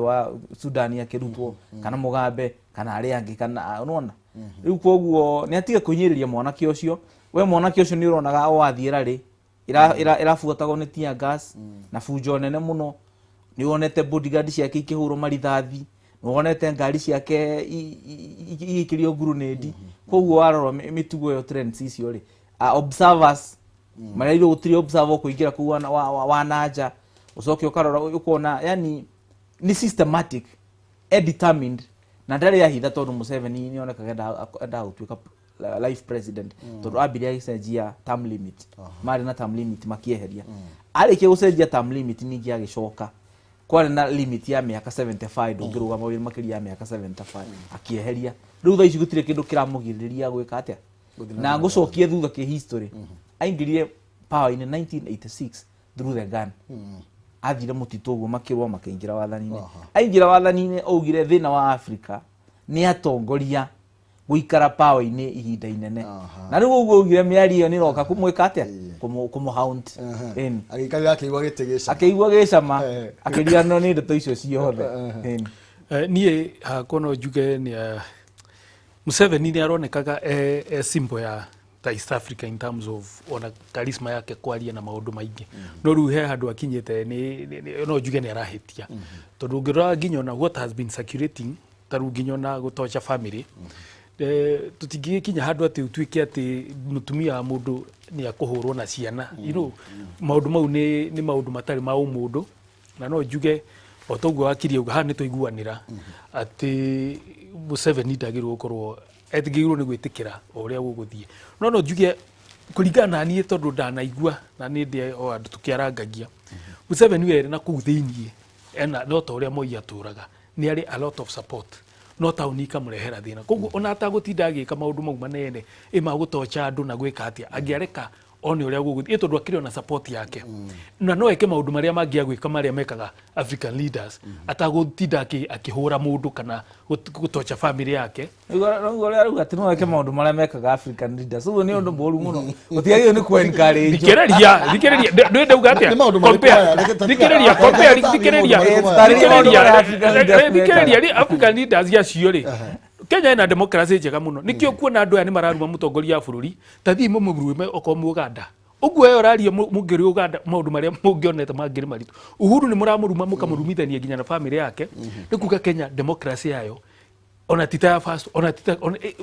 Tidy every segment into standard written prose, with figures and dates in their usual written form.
Wa Sudan akĩrutwo kana Mugabe kana arĩa angĩ kana ũnona rĩu. Koguo nĩ atige kũhinyĩrĩria mwanake ũcio. We mwanake ũcio nĩ ũronaga o athiĩ rarĩ ĩrabuatagwo nĩ tear gas na bunjo nene mũno. Nĩ wonete bodyguard ciake ikĩhũrwo marithathi, nĩ wonete ngari ciake igĩikĩrio grenade. Koguo warora mĩtugo ĩyo, trends icio rĩ, observers marerirwo gũtirĩ observer ũkũingĩra kũu wa nanja. Ũcoke ũkarora ũkona yani nĩ systematic and determined na ndarĩ ahitha, tondũ Museveni nĩ onekaga endaga gũtuĩka life president, tondũ ambire agĩcenjia term limit. Marĩ na term limit, makĩeheria. Arĩkia gũcenjia term limit, ningĩ agĩcoka kwarĩ na limit ya mĩaka 75, ndũngĩrũgama wĩra makĩria ya mĩaka 75, akĩeheria. Rĩu thaa ici gũtirĩ kĩndũ kĩramũgirĩrĩria gwĩka atĩa. Na ngũcokie thutha kĩ history, aingĩrire power-inĩ 1986 through the gun. Athire mũtitũ ũguo, makĩrũa, makĩingĩra wathani-inĩ. Aingĩra wathani-inĩ, augire thĩna wa Africa nĩ atongoria gũikara power-inĩ ihinda inene. Na rĩu ũguo augire mĩario ĩyo nĩ ĩroka kũmwĩka atĩa? Kũmũ haunt. Ĩni. Agĩikarĩra akĩigua gĩtĩ gĩcama. Akĩigua gĩcama, akĩriganĩrwo nĩ ndeto icio ciothe. Ĩni. Niĩ hakwa no njuge nĩ Museveni nĩ aronekaga e symbol ya ta East Africa in terms of ona charisma yake, kwaria na maũndũ maingĩ. No rĩu he handũ akinyĩte no njuge nĩ arahĩtia, tondũ ũngĩrora nginya ona what has been circulating, ta rĩu nginya ona gũtocha family, tũtingĩgĩkinya handũ atĩ ũtuĩke atĩ mũtumia wa mũndũ nĩ akũhũrwo na ciana. Maũndũ mau nĩ maũndũ matarĩ ma ũmũndũ. Na no njuge o toguo wakiri auga, haha nĩ twaiguanĩra atĩ Museveni ndagĩrĩirwo gũkorwo etigĩrĩirwo nĩ gwĩtĩkĩra o ũrĩa gũgũthiĩ. No njuge kũringana na niĩ, tondũ ndanaigua na nĩ ndĩ o andũ tũkĩarangagia, Museveni werĩ na kũu thĩiniĩ ena no ta ũrĩa Moi atũraga, nĩ arĩ a lot of support, no taũni ikamũrehera thĩna. Koguo ona atagũtinda agĩka maũndũ mau manene ĩ ma gũtocha andũ na gwĩka atĩa, angĩareka one ũrĩa gũgũthiĩ, tondũ akĩrĩ ona support yake na no eke maũndũ marĩa mangĩ agwĩka marĩa mekaga African leaders, atagũtinda akĩhũra mũndũ kana gũtocha family yake. Rĩu ũrĩa arauga atĩ no eke maũndũ marĩa mekaga African leaders, ũguo nĩ ũndũ mũũru mũno, gũtiagĩrĩirwo nĩ kũ encourage. Thikĩrĩria, thikĩrĩria, ndĩ ndauga atĩa? Nĩ maũndũ marĩkũ Compare. maya? Reke Thikĩrĩria, reke compare, taarĩrie thikĩrĩria. maũndũ marĩkũ maya. Taarĩria maũndũ marĩa African leaders Thikĩrĩria mekaga. rĩ, African leaders acio rĩ, Kenya ĩna democracy njega mũno, nĩkĩo kuona andũ aya nĩ mararuma mũtongoria wa bũrũri. Ta thiĩ mũmũrume okorwo mwĩ Uganda ũguo we ũraria mũngĩrĩ Uganda, maũndũ marĩa mũngĩonete mangĩrĩ maritũ. Uhuru nĩ mũramũruma, mũkamũrumithania nginya na family yake. Nĩ kuga Kenya democracy yayo ona ti ta ya first, ona ti ta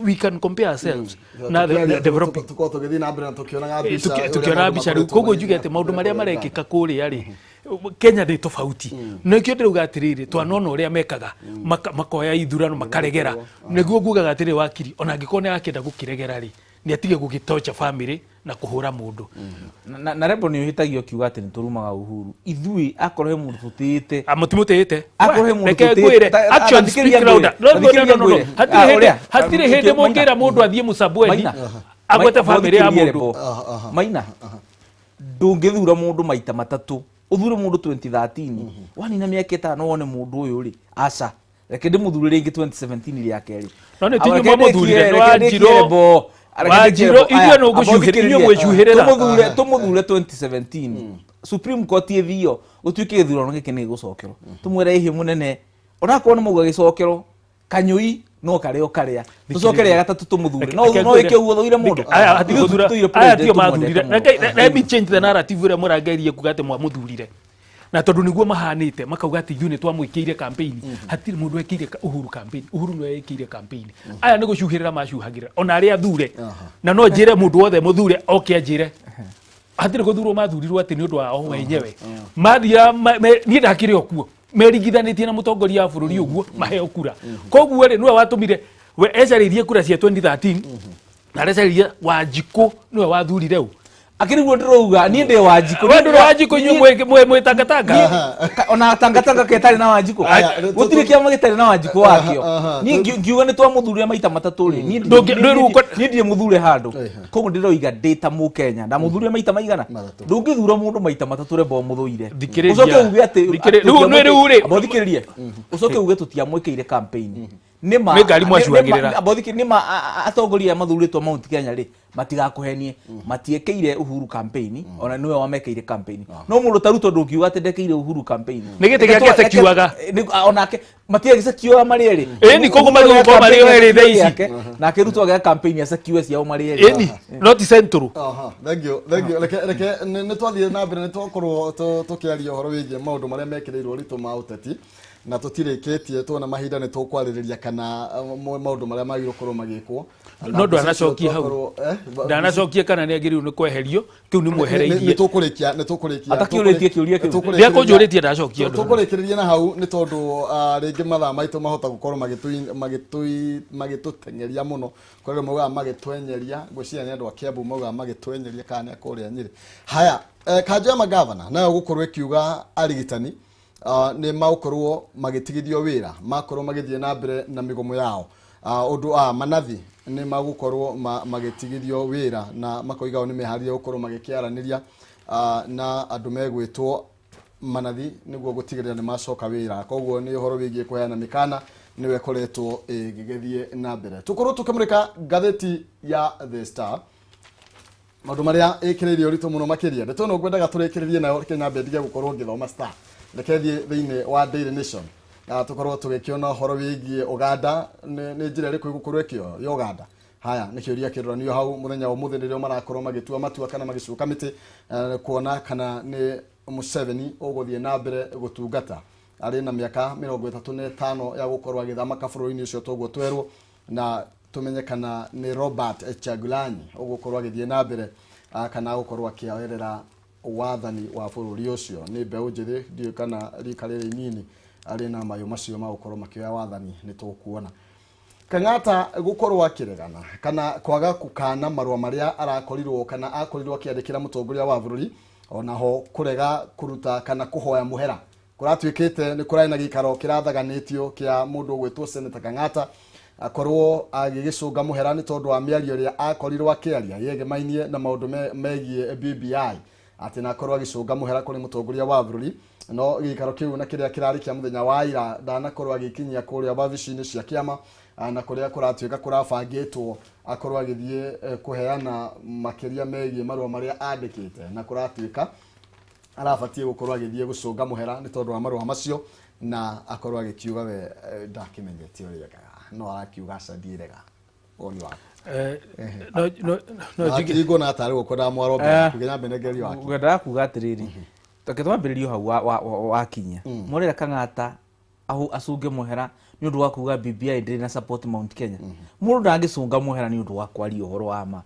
we can compare ourselves na the developing. Tukorwo tũgĩthiĩ na mbere na tũkĩonaga mbica ũrĩa Tukiona maũndũ mbica rĩu. makoretwo Koguo magĩthiĩ njuge atĩ na maũndũ mbere marĩa kũrĩa marekĩka kũrĩa rĩ Kenya nĩ tofauti. Na nĩkĩo ndĩrauga atĩrĩrĩ, twanona ũrĩa mekaga, makoya ithurano makaregera. Nĩguo ngugaga atĩrĩ, wakiri ona angĩkorwo nĩ arakĩenda gũkĩregera rĩ, nĩ atige gũgĩtocha family na kũhũra mũndũ. Na Rebo nĩ ũhĩtagio ũkiuga atĩ nĩ tũrumaga Uhuru. Ithuĩ akorwo he mũndũ tũtĩĩte, Mũtimũtĩĩte. Akorwo he mũndũ Reke tũtĩĩte- ngwĩre, action thikĩrĩria speak louder. ngwĩre. No, no, no, no, no, no. Thikĩrĩria ngwĩre. Hatirĩ Ah, hĩndĩ ũrĩa. hatirĩ hĩndĩ mũngĩra mũndũ athiĩ Mũsabweni Maina. agwete family ya Thikĩrĩria mũndũ. Rebo. Maina, ndũngĩthura mũndũ maita matatũ. Ũthure mũndũ 2013, wanina mĩaka 5, wone mũndũ ũyũ rĩ, aca, reke ndĩmũthure rĩngĩ 2017 rĩa kerĩ. No nĩ Aba, ti inyuĩ reke ndĩkie- mwamũthurire, nĩ reke ndĩkie Wanjirũ. Rebo. Reke ndĩkie Wanjirũ, Rebo. ithuĩ Aya, nĩ amba ũgũcuhĩrĩra, inyuĩ ũthikĩrĩrie. mwĩcuhĩrĩra. Tũmũthure 2017, Supreme Court ĩthio, gũtuĩke gĩthurano gĩkĩ nĩ gĩgũcokerwo, tũmwĩre ĩhĩ mũnene, onakorwo nĩ mauga gĩcokerwo, kanyũi no karĩa o karĩa, tũcoke rĩa gatatũ tũmũthure. No Reke no ngwĩre- ĩke ũguo thũire mũndũ. Aya hatirĩ Ithuĩ gũthura. tũtũire Aya president tio tũmwendete mathurire. mũno. Let me change the narrative ĩrĩa mũrangerie kuga atĩ mwamũthurire, na tondũ nĩguo mahanĩte makauga atĩ ithuĩ nĩ twamwĩkĩire campaign. Hatirĩ mũndũ wekĩire Uhuru campaign. Uhuru nĩwe wekĩire campaign. Aya nĩ gũcuhĩrĩra macuhagĩrĩra ona arĩa athure. Na no njĩre mũndũ wothe mũthure oke anjĩre hatirĩ gũthurwo mathurirwo atĩ nĩ ũndũ wao wenyewe. Mathiaga niĩ ndakĩrĩ o kuo meringithanĩtie na mũtongoria wa bũrũri ũguo maheo kura. Koguo rĩ, nĩwe watũmire we ecarĩirie kura cia 2013 na arecarĩria Wanjikũ, nĩwe wathurire ũ. Akĩrĩ guo ndĩrauga niĩ ndĩ Wanjikũ. We ndũrĩ Wanjikũ, inyuĩ mwĩ tangatanga. Ona tangatanga ketarĩ na Wanjikũ. Aya, Gũtirĩ kĩama gĩtarĩ na Wanjikũ wakĩo. Aha. Niĩ ngiuga nĩ twamũthurire maita matatũ rĩ, niĩ Ndũngĩ- ndũrĩ niĩ ndirĩ mũthure handũ. Koguo ndĩroiga ndĩ ta Mũkenya ndamũthurire maita maigana. Matatũ. Ndũngĩthura mũndũ maita matatũ rembo mũthũire, Thikĩrĩria. ũcoke uge atĩ Rĩu nĩ rĩu rĩ. Amba ũthikĩrĩrie, ũcoke uge tũtiamwĩkĩire campaign. Nĩ ma Nĩ ngari mwacuagĩrĩra. Amba ũthikĩrĩrie, nĩ ma atongoria aya mathurĩtwo Mount Kenya rĩ, Matigakuhenie matiekeire Uhuru campaign ona niwe wamekeire campaign. No mundu ta Ruto ndungiuga ati ndekeire Uhuru campaign. Nĩ gĩtĩ gĩake sekiuaga. Onake matiagĩcekiuaga marĩ erĩ. Ĩni, koguo marĩ gũkorwo marĩ erĩ thaa ici. Nake Ruto ageka campaign ya sekiue ciao marĩ erĩ. Ĩni, not central. Aha, thank you, thank you. Reke reke nĩ twathiĩ na mbere nĩ twakorwo tũkĩaria ũhoro wĩgiĩ maũndũ marĩa mekĩrĩirwo ũritũ ma ũteti na tũtirĩkĩtie tuona mahinda nĩ tũkwarĩrĩria kana maũndũ marĩa magĩrĩirwo gũkorwo magĩkwo. No ndwanacokia hau. Ndanacokia kana nĩ agĩrĩirwo nĩ kweherio, kĩu nĩ mwehereirie. Nĩ tũkũrĩkia, nĩ tũkũrĩkia. Atakĩũrĩtie kĩũria kĩu. Nĩakũnjũrĩtie ndacokia ũndũ. Tũkũrĩkĩrĩria na hau nĩ tondũ rĩngĩ mathaa maitũ mahota gũkorwo magĩtũteng'eria mũno. Kwa hiyo maugaga magĩtwenyeria, ngwĩciria nĩ andũ a Kiambu maugaga magĩtwenyeria kana nĩ a kũrĩa Nyĩrĩ. Haya, kanjũ ya magavana nayo gũkorwo ĩkiuga arigitani nĩ magũkorwo magĩtigithio wĩra, makorwo magĩthiĩ na mbere na mĩgomo yao. Ũndũ manathi nĩ magũkorwo magĩtigithio wĩra na makoiga o nĩ meharĩrie gũkorwo magĩkĩaranĩria na andũ megwĩtwo manathi nĩguo gũtigĩrĩra nĩ macoka wĩra. Koguo nĩ ũhoro wĩgiĩ kũheana mĩkana nĩwe ĩkoretwo ĩgĩgĩthiĩ na mbere. Tũkorwo tũkĩmũrĩka ngathĩti ya The Star, maũndũ marĩa ĩkĩrĩirie ũritũ mũno makĩria. Ndeto ĩno ngwendaga tũrĩkĩrĩrie nayo, reke nyambe ndige gũkorwo ngĩthoma Star, reke thiĩ thĩinĩ wa Daily Nation tũkorwo tũgĩkĩona ũhoro wĩgiĩ Uganda. Nĩ njĩra ĩrĩkũ ĩgũkorwo ĩkĩoyo ya Uganda? Haya nĩ kĩũria kĩroranio hau mũthenya wa ũmũthĩ nĩrĩo marakorwo magĩtua matua kana magĩcuka mĩtĩ kuona kana nĩ Museveni ũgũthiĩ na mbere gũtungata. Arĩ na mĩaka 35 ya gũkorwo agĩthamaka bũrũri-inĩ ũcio toguo twerwo, na tũmenye kana nĩ Robert Kyagulanyi ũgũkorwo agĩthiĩ na mbere kana gũkorwo akĩoerera wathani wa bũrũri ũcio. Nĩ mbeũ njĩthĩ, ndiũĩ kana rika rĩrĩ inini arĩ na mayũ macio ma gũkorwo makĩoya wathani, nĩ tũkuona. Kang'ata gũkorwo akĩregana kana kwaga kũkana marũa marĩa arakorirwo kana akorirwo akĩandĩkĩra mũtongoria wa bũrũri, onaho kũrega kũruta kana kũhoya mũhera kũratuĩkĩte nĩ kũrarĩ na gĩikaro kĩrathaganĩtio kĩa mũndũ ũgwĩtwo Senator Kang'ata akorwo agĩgĩcũnga mũhera nĩ tondũ wa mĩario ĩrĩa akorirwo akĩaria yegemainie na maũndũ megiĩ BBI, atĩ na akorwo agĩcũnga mũhera kũrĩ mũtongoria wa bũrũri. No gĩikaro kĩu na kĩrĩa kĩrarĩ kĩa mũthenya wa ira ndanakorwo agĩkinyia kũrĩa wabici-inĩ cia kĩama na kũrĩa kũratuĩka kũrabangĩtwo akorwo agĩthiĩ kũheana makĩria megiĩ marũa marĩa andĩkĩte, na kũratuĩka arabatiĩ gũkorwo agĩthiĩ gũcũnga mũhera nĩ tondũ wa marũa macio, na akorwo agĩkiuga we ndakĩmenyete ũrĩa ekaga, no arakiuga aca ndiĩrega. Woni waku? No njuge ngona tarĩ gũkũ ndamwarombe kũgĩa mbenengerio wake. Ngwendaga kuga atĩrĩrĩ, reke twambĩrĩrie hau wakinya mwarĩra Kang'ata acunge mũhera nĩ ũndũ wa kuga BBI ndĩrĩ na support Mount Kenya. Mũndũ ndangĩcunga mũhera nĩ ũndũ wa kwaria ũhoro wa ma.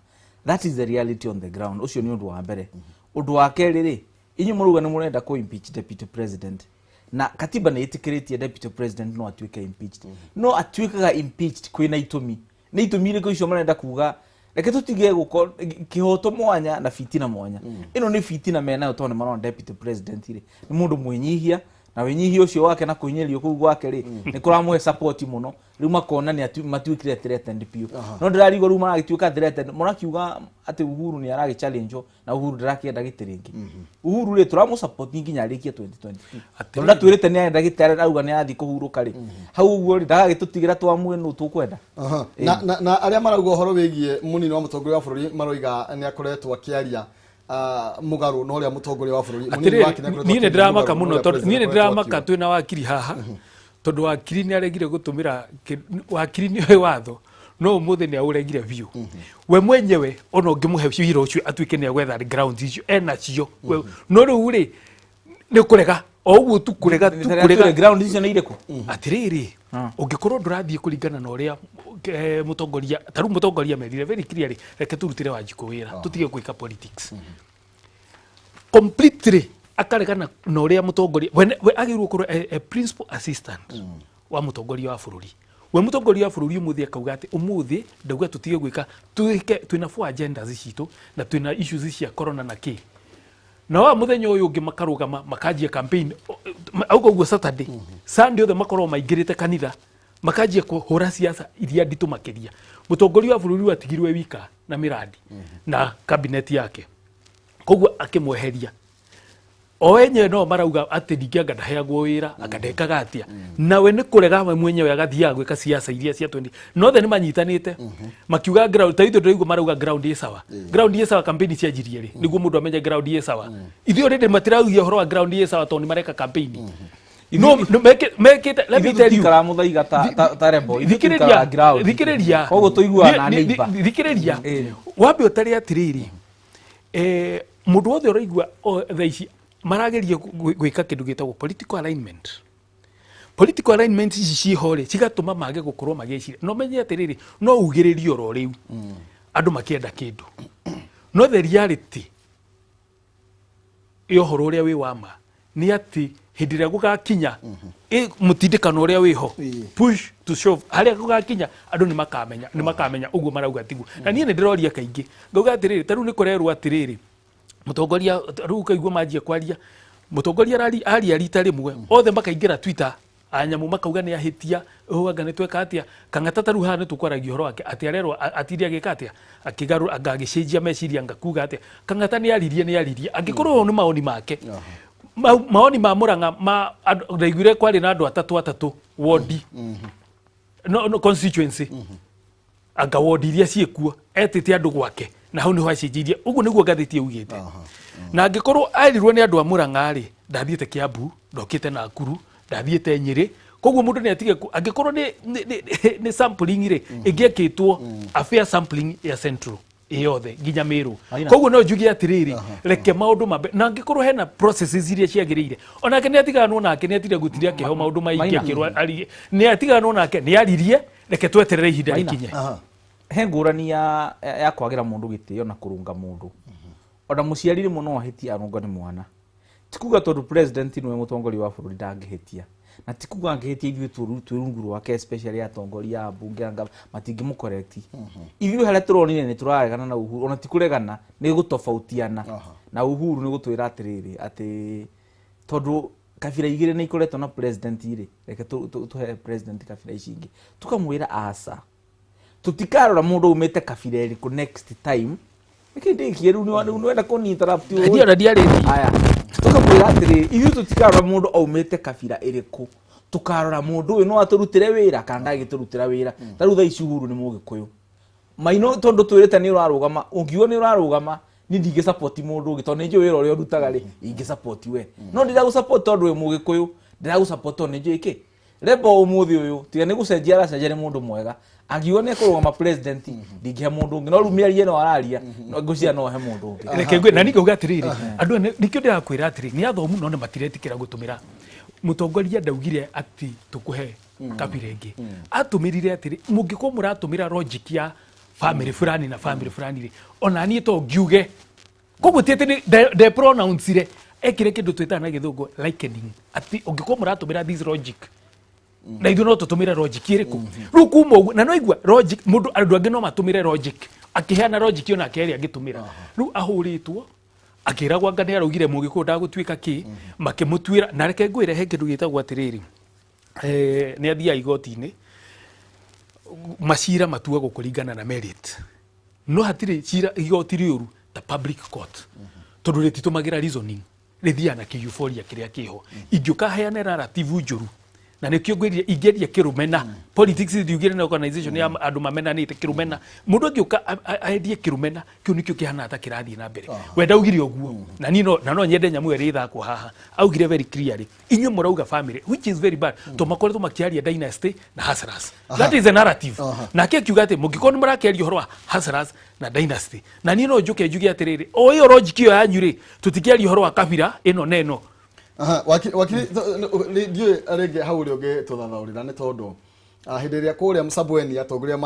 That is the reality on the ground. Ũcio nĩ ũndũ wa mbere. Ũndũ wa kerĩ rĩ, inyuĩ mũrauga nĩ mũrenda kũ impeach deputy president, na katiba nĩ ĩtĩkĩrĩtie deputy president no atuĩke impeached. No atuĩkaga impeached kwĩna itũmi. Nĩ itũmi irĩkũ icio marenda kuga? Reke tũtige gũkorwo kĩhoto mwanya na fitina mwanya. Ĩno nĩ fitina menayo tondũ nĩ marona deputy president rĩ nĩ mũndũ mwĩnyihia, na wĩnyihia ũcio wake na kũhinyĩrĩrio kũu gwake rĩ nĩ kũramũhe support mũno. Rĩu makona nĩ matuĩkire threatened biũ. No ndĩrarigwo rĩu maragĩtuĩka threatened, mũrakiuga atĩ Uhuru nĩ aragĩ challenge na Uhuru ndarakĩenda gĩtĩ rĩngĩ. Uhuru rĩ tũramũ support nginya arĩkie 2022. Tondũ ndatwĩrĩte nĩ arenda gĩtĩ, arauga nĩ arathiĩ kũhurũka rĩ. Hau ũguo rĩ ndagagĩtũtigĩra twamue nũ tũkwenda. Na arĩa marauga ũhoro wĩgiĩ mũnini wa mũtongoria wa bũrũri maroiga nĩ akoretwo akĩaria mũgarũ na ũrĩa mũtongoria wa bũrũri mũnini wake nĩ akoretwo. Niĩ nĩ akĩaria ndĩramaka mũgarũ na mũno ũrĩa tondũ president niĩ nĩ akoretwo ndĩramaka akiuga. twĩna wakiri haha, tondũ wakiri nĩ aregire gũtũmĩra wakiri nĩ watho no ũmũthĩ nĩ aũregire biũ. We mwenyewe ona ũngĩmũhe wĩra ũcio atuĩke nĩ agwetha grounds icio enacio, no rĩu rĩ nĩ kũrega o ũguo tu kũrega tu kũrega. Ground icio nĩ irĩkũ? Atĩrĩrĩ, ũngĩkorwo ndũrathiĩ kũringana na ũrĩa mũtongoria, ta rĩu mũtongoria merire very clearly, reke tũrutĩre Wanjikũ wĩra tũtige gwĩka politics completely, akaregana na ũrĩa mũtongoria we agĩrĩirwo gũkorwo a principal assistant wa mũtongoria wa bũrũri. We mũtongoria wa bũrũri ũmũthĩ akauga atĩ ũmũthĩ ndauga tũtige gwĩka, twĩke twĩna four agendas citũ na twĩna issues cia corona na kĩ. Na wa mũthenya ũyũ ũngĩ makarũgama makanjia campaign auga ũguo Saturday, Sunday othe makorwo maingĩrĩte kanitha makanjia kũhũra siasa iria nditũ makĩria. Mũtongoria wa bũrũri watigirwe wika na mĩrandi na cabinet yake, koguo akĩmweheria. O enyewe no marauga atĩ ningĩ anga ndaheagwo wĩra, anga ndekaga atĩa, nawe nĩ kũrega we mwenyewe agathiaga gwĩka ciaca iria cia 20 nothe nĩ manyitanĩte makiuga ground ta ithuĩ ndĩraigua marauga ground ĩ sawa, ground ĩ sawa. Campaign cianjirie rĩ nĩguo mũndũ amenye ground ĩ sawa? Ithuĩ already matiraugia ũhoro wa ground ĩ sawa tondũ nĩ mareka campaign no no, mekĩte. Let me tell you. Ikara muthaiga ta rebel. Ithuĩ Thikĩrĩria. tũikaraga ground. Thikĩrĩria. Koguo tũiguaga na neighbor. Thikĩrĩria. Ĩĩ. Wambe ũtare atĩrĩrĩ, mũndũ wothe ũraigua thaa ici marageria gwĩka kĩndũ gĩtagwo political alignment. Political alignment ici ciho rĩ, cigatũma mage gũkorwo magĩciria. No menye atĩrĩrĩ, no ugĩrĩrie oro rĩu andũ makĩenda kĩndũ, no the reality ya ũhoro ũrĩa wĩ wa ma nĩ atĩ hĩndĩ ĩrĩa gũgakinya mũtindĩkano ũrĩa wĩho, push to shove, harĩa gũgakinya andũ nĩ makamenya ũguo marauga tiguo. Na niĩ nĩ ndĩroria kaingĩ ngauga atĩrĩrĩ, ta rĩu nĩ kũrerwo atĩrĩrĩ, mũtongoria rĩu ũkaigua manjia kwaria, mũtongoria aria rita rĩmwe, othe makaingĩra Twitter anyamũ makauga nĩ ahĩtia ũũ, anga nĩ tweka atĩa. Kang'ata ta rĩu haha nĩ tũkwaragia ũhoro wake atĩ arerwo atinde agĩka atĩa, akĩgarũra anga agĩcenjia meciria, anga kuga atĩa. Kang'ata nĩ aririe angĩkorwo ũyũ nĩ maoni make. Maoni ma Murang'a ma ndaiguire kwarĩ na andũ atatũ atatũ wodi no constituency, anga wodi iria ciĩkuo etĩte andũ gwake na hau nĩho acenjirie. Ũguo nĩguo ngathĩti ĩugĩte. Na angĩkorwo arirwo nĩ andũ a Murang'a rĩ, ndathiĩte Kiambu, ndokĩte Nakuru, ndathiĩte Nyĩrĩ. Koguo mũndũ nĩ atige angĩkorwo nĩ sampling rĩ, ĩngĩekĩtwo a fair sampling ya Central ĩyothe nginya Meru. Maina. Koguo no njuge atĩrĩrĩ, reke maũndũ mambe, na angĩkorwo hena processes iria ciagĩrĩire, onake nĩ atiganwo nake, nĩ atire gũtire akĩheo maũndũ maingĩ. Maina. Akĩrwo arie, nĩ atiganwo nake, nĩ aririe, reke tweterere ihinda Maina. rĩkinye. He ngũrani ya kwagĩra mũndũ gĩtĩo na kũrũnga mũndũ. Ona mũciari rĩmwe no ahĩtie arũngwo nĩ mwana. Ti kuga tondũ president nĩwe mũtongoria wa bũrũri ndangĩhĩtia, na ti kuga angĩhĩtia ithuĩ twĩ rungu rwake, especially atongoria a mbunge anga matingĩmũcorrect. Ithuĩ harĩa tũronire nĩ tũraregana na Uhuru, ona ti kũregana, nĩ gũtofautiana na Uhuru, nĩ gũtwĩra atĩrĩrĩ, atĩ tondũ kabira igĩrĩ nĩ ikoretwo na president rĩ, reke tũhe president kabira ici ingĩ. Tukamwĩra aca, tutikarora mũndũ umĩte kabira ĩrĩkũ next time. Nĩkĩ ndĩkie rĩu nĩ wenda kũni interrupt ũũ? Ndiona ndiarĩtie. Aya, tukamwĩra atĩrĩrĩ, ithuĩ tũtikarora mũndũ aumĩte kabira ĩrĩkũ, tũkarora mũndũ ũyũ no atũrutĩre wĩra kana ndagĩtũrutĩra wĩra. Ta rĩu thaa ici Uhuru nĩ mũgĩkũyũ maino, tondũ twĩrĩte nĩ ũrarũgama, ũngiuga nĩ ũrarũgama, niĩ ndingĩ support mũndũ ũngĩ tondũ nĩ njũĩ wĩra ũrĩa ũrutaga rĩ, ingĩ support we, no ndiragũ support tondũ wĩ mũgĩkũyũ, ndĩragũ support tondũ nĩ njũĩ kĩ Rebo ũmũthĩ ũyũ tiga nĩ gũcenjia aracenjia, nĩ mũndũ mwega. Angiuga nĩ ekũrũgama president, ndingĩhe mũndũ ũngĩ, no rĩu mĩario ĩno araria no ngwĩciria no he mũndũ ũngĩ. Reke ngwĩ na ningauga atĩrĩrĩ, andũ aya nĩkĩo ndĩrakwĩra atĩrĩ nĩ athomu no nĩ matiretĩkĩra gũtũmĩra. Mũtongoria ndaugire atĩ tũkũhe kabira ĩngĩ, atũmĩrire atĩrĩ, mũngĩkorwo mũratũmĩra logic ya family fulani na family fulani rĩ, ona niĩ to ngiuge. Koguo ti atĩ nde pronouncire, ekire kĩndũ twĩtaga na gĩthũngũ likening, atĩ ũngĩkorwo mũratũmĩra this logic, na ithuĩ no tũtũmĩre logic ĩrĩkũ rĩu kuma ũguo. Na no igua logic mũndũ, andũ angĩ no matũmĩre logic, akĩheana logic onake ĩrĩa angĩtũmĩra. Rĩu ahũrĩtwo akĩragwo anga nĩ araugire mũgĩkũyũ ndagũtuĩka kĩ, makĩmũtuĩra. Na reke ngwĩre, he kĩndũ gĩtagwo atĩrĩrĩ, nĩ athiaga igoti-inĩ, macira matuagwo kũringana na merit, no hatirĩ cira igoti rĩũru ta public court tondũ rĩtitũmagĩra reasoning, rĩthiaga na kĩ-euphoria kĩrĩa kĩho. Ingĩũka heane narrative njũru, na nĩkĩo ngwĩrire ingĩendia kĩrũmena, politics ndiugire nĩ organization ya andũ mamenanĩte kĩrũmena. Mũndũ angĩũka endie kĩrũmena kĩu, nĩkĩo kĩhanaga ta kĩrathiĩ na mbere. We ndaugire ũguo, na niĩ na no nyende nyamũ ĩyo ĩrĩthakwo haha. Augire very clearly, inyuĩ mũrauga family, which is very bad to makoretwo makĩaria dynasty na hustlers, that is a narrative. Nake akiuga atĩ mũngĩkorwo nĩ mũrakĩaria ũhoro wa hustlers na dynasty, na niĩ no njũke njuge atĩrĩrĩ, o ĩyo logic ĩyo yanyu rĩ, tũtikĩaria ũhoro wa kabira ĩno na ĩno. Aha, wakiri, ndiũĩ rĩngĩ hau ũrĩa ũngĩtũthathaũrĩra nĩ tondũ hĩndĩ ĩrĩa kũrĩa Msabweni atongoria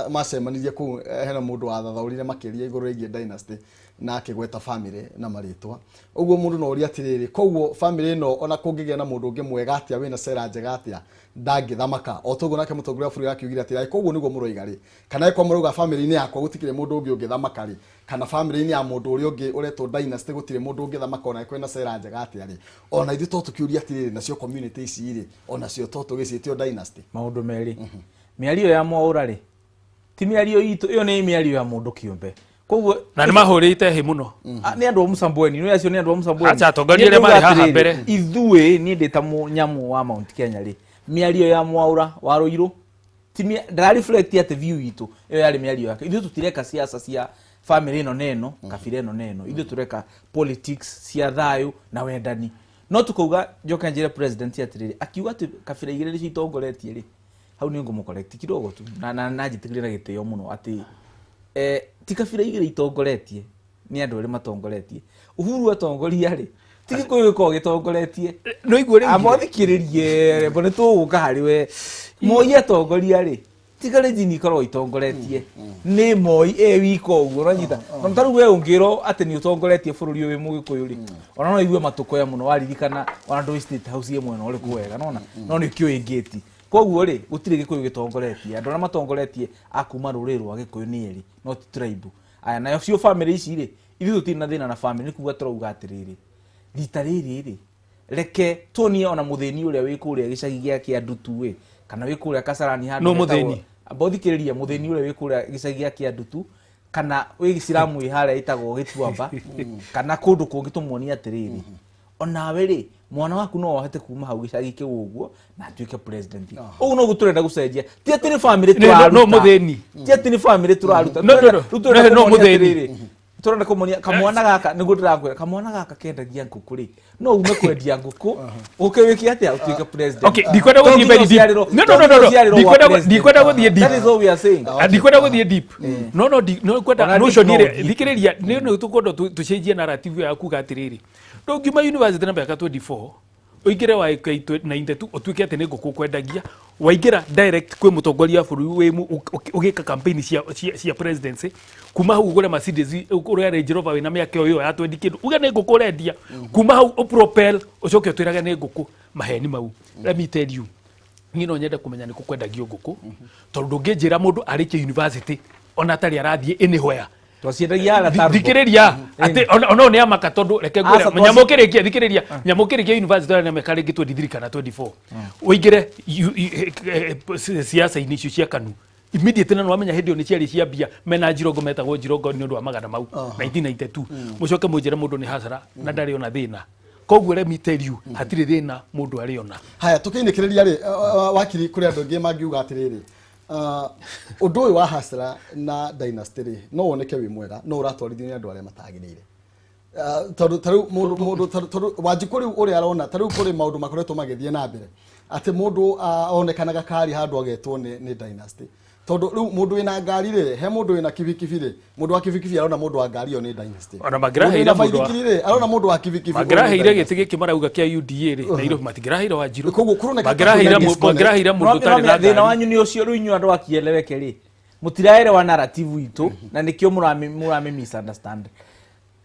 macemanirie kũu, hena mũndũ wathathaũrire makĩria igũrũ rĩgiĩ dynasty na akĩgweta family na marĩtwa. Ũguo mũndũ no orie atĩrĩrĩ, koguo family ĩno ona kũngĩgĩa na mũndũ ũngĩ mwega atĩa, wĩna cera njega atĩa, ndangĩthamaka? O toguo nake mũtongoria wa bũrũri akiugire atĩrĩ, koguo nĩguo mũroiga rĩ, kana ĩkorwo mũrauga family-inĩ yakwa gũtikĩrĩ mũndũ ũngĩ ũngĩthamaka rĩ, kana family-inĩ ya mũndũ ũrĩa ũngĩ ũretwo dynasty gũtirĩ mũndũ ũngĩthamaka ona kwĩna cera njega atĩa rĩ, ona ithuĩ to tũkĩũria atĩrĩrĩ, nacio community ici rĩ, onacio to tũgĩciĩtio dynasty? Maũndũ merĩ, mĩario ya Mwaũra rĩ, ti mĩario itũ, ĩyo nĩ mĩario ya mũndũ kĩũmbe. Koguo Na nĩ mahũrĩte hĩ mũno. Ah, nĩ andũ a Msambweni, nĩ acio nĩ andũ a Msambweni. Acha, atongoria Niĩ arĩa marĩ ndauga haha atĩrĩrĩ, mbere. Ithuĩ niĩ ndĩ ta nyamũ wa Mount Kenya rĩ, mĩario ya Mwaura wa Ruiru ti ndĩra reflect atĩ view itũ ĩyo yarĩ mĩario yake. Ithuĩ tũtireka siasa cia family ĩno na ĩno, kabira ĩno na ĩno. Ithuĩ tũreka politics cia thayũ na wendani. No tukauga njoke njĩre president atĩrĩrĩ, akiuga atĩ kabira igĩrĩ nĩcio itongoretie rĩ, hau nĩ ngũmũ correct kidogo tu na na na njĩtĩkĩrie na gĩtĩo mũno atĩ ti kabira igĩrĩ itongoretie, nĩ andũ erĩ matongoretie. Uhuru atongoria rĩ, ti Gĩkũyũ gĩkoragwo gĩtongoretie. No igue rĩu. Amothikĩrĩrie rembo nĩ tũgũka harĩ we. Moi atongoria rĩ, ti Kalenjin ikoragwo itongoretie, nĩ Moi e wika ũguo, ũranyita. Na ta rĩu we ũngĩrwo atĩ nĩ ũtongoretie bũrũri ũyũ wĩ Mũgĩkũyũ rĩ, ona no igue matũkũya mũno waririkana ona ndũĩ State House ĩ mwena ũrĩkũ wega, nona no nĩ kĩũĩ ngĩti. Koguo rĩ, gũtirĩ Gĩkũyũ gĩtongoretie. Andũ arĩa matongoretie a kuma rũrĩrĩ rwa Gĩkũyũ nĩ erĩ, no ti tribe. Aya, nayo cio family ici rĩ, ithuĩ tũtirĩ na thĩna na family, nĩ kuga tũrauga atĩrĩrĩ, rita rĩrĩ rĩ, reke tuonie ona mũthĩni ũrĩa wĩ kũrĩa gĩcagi gĩa Kĩandutu ĩ, kana wĩ kũrĩa Kasarani handũ No hetagwo- mũthĩni? Amba ũthikĩrĩrie, mũthĩni ũrĩa wĩ kũrĩa gĩcagi gĩa Kĩandutu, kana wĩ gĩciramu wĩ harĩa ĩtagwo Gĩtuamba, kana kũndũ kũngĩ, tũmuonie atĩrĩrĩ, onawe rĩ, mwana waku no ahote kuma hau gĩcagi kĩu ũguo na atuĩke president. Ũguo noguo tũrenda gũcenjia. Ti atĩ nĩ family No, no tũraruta. mũthĩni. Ti atĩ nĩ family tũraruta. No, no, no. Rĩu tũrenda No, no kũmonia mũthĩni. atĩrĩrĩ, tũrenda kũmonia kamwana gaka, nĩguo ndĩrakwĩra, kamwana gaka kendagia ngũkũ rĩ, no ume kwendia ngũkũ ũke wĩke atĩa, ũtuĩke president. Okay, ndikwenda To gũthiĩ nginya very deep. ũciarĩrwo- No, no, no, no, no. to nginya ũciarĩrwo gwa Ndikwenda president. ndikwenda gũthiĩ deep. That is what we are saying. Ah, ndikwenda gũthiĩ deep. No no kwenda Ona deep notion no ĩrĩa deep. thikĩrĩria nĩ nĩ tũkwenda tũcenjie narrative ya kuga atĩrĩrĩ, ndũngiuma university na mĩaka 24 ũingĩre wa 92 ũtuĩke atĩ nĩ ngũkũ ũkwendagia, waingĩra direct kwĩ mũtongoria wa bũrũri wĩ ũgĩka campaign cia presidency, kuma hau ũgũre Mercedes, ũgũre Range Rover wĩna mĩaka ĩyo ya 20 kĩndũ, uge nĩ ngũkũ ũrendia, kuma hau ũpropel ũcoke ũtwĩrage nĩ ngũkũ. Maheni mau, let me tell you, niĩ no nyende kũmenya nĩ kũ kwendagio ngũkũ, tondũ ndũngĩnjĩra mũndũ arĩkie university ona atarĩ arathiĩ anywhere. Twaciendagia harĩa Tarbo. Thikĩrĩria atĩ ona nĩ amaka, tondũ reke ngwĩre, Aca, nyamũ ũkĩrĩkia, thikĩrĩria, nyamũ ũkĩrĩkia university na mĩaka rĩngĩ 23 kana 24 ũingĩre siasa-inĩ icio cia KANU immediately, na nĩwamenya hĩndĩ ĩyo nĩ ciarĩ cia mbia mena Njirongo, metagwo Njirongo nĩ ũndũ wa magana mau 1992. Mũcoke mũnjĩre mũndũ nĩ hasara na ndarĩ ona thĩna. Koguo let me tell you, hatirĩ thĩna mũndũ arĩ ona. Haya, tukiinĩkĩrĩria rĩ, wakiri, kũrĩ andũ aingĩ mangiuga atĩrĩrĩ, ũndũ ũyũ wa hasra na dynasty rĩ, no woneke wĩ mwega no ũratwarithio nĩ andũ arĩa matagĩrĩire. Tondũ ta rĩu mũndũ tondũ Wanjikũ rĩu ũrĩa arona ta rĩu kũrĩ maũndũ makoretwo magĩthiĩ na mbere atĩ mũndũ onekanaga kari handũ agetwo nĩ dynasty, tondũ rĩu mũndũ wĩna ngari rĩ, he mũndũ wĩna kibikibi rĩ, mũndũ wa kibikibi arona mũndũ wa ngari ĩyo nĩ dynasty. Ona mangĩraheire Mũndũ wĩna mũndũ wa- baithikiri rĩ, arona mũndũ wa kibikibi ũyũ nĩ mangĩraheire dynasty. gĩtĩ gĩkĩ marauga kĩa UDA rĩ Nairobi, matingĩraheire Wanjirũ. Koguo kũroneka ta mangĩraheire kwĩna disconnect. mangĩraheire mũndũ ũtarĩ na Thĩna ngari. wanyu nĩ ũcio. Rĩu inyuĩ andũ akieleweke rĩ, mũtiraelewa narrative itũ na nĩkĩo mũrami misunderstand.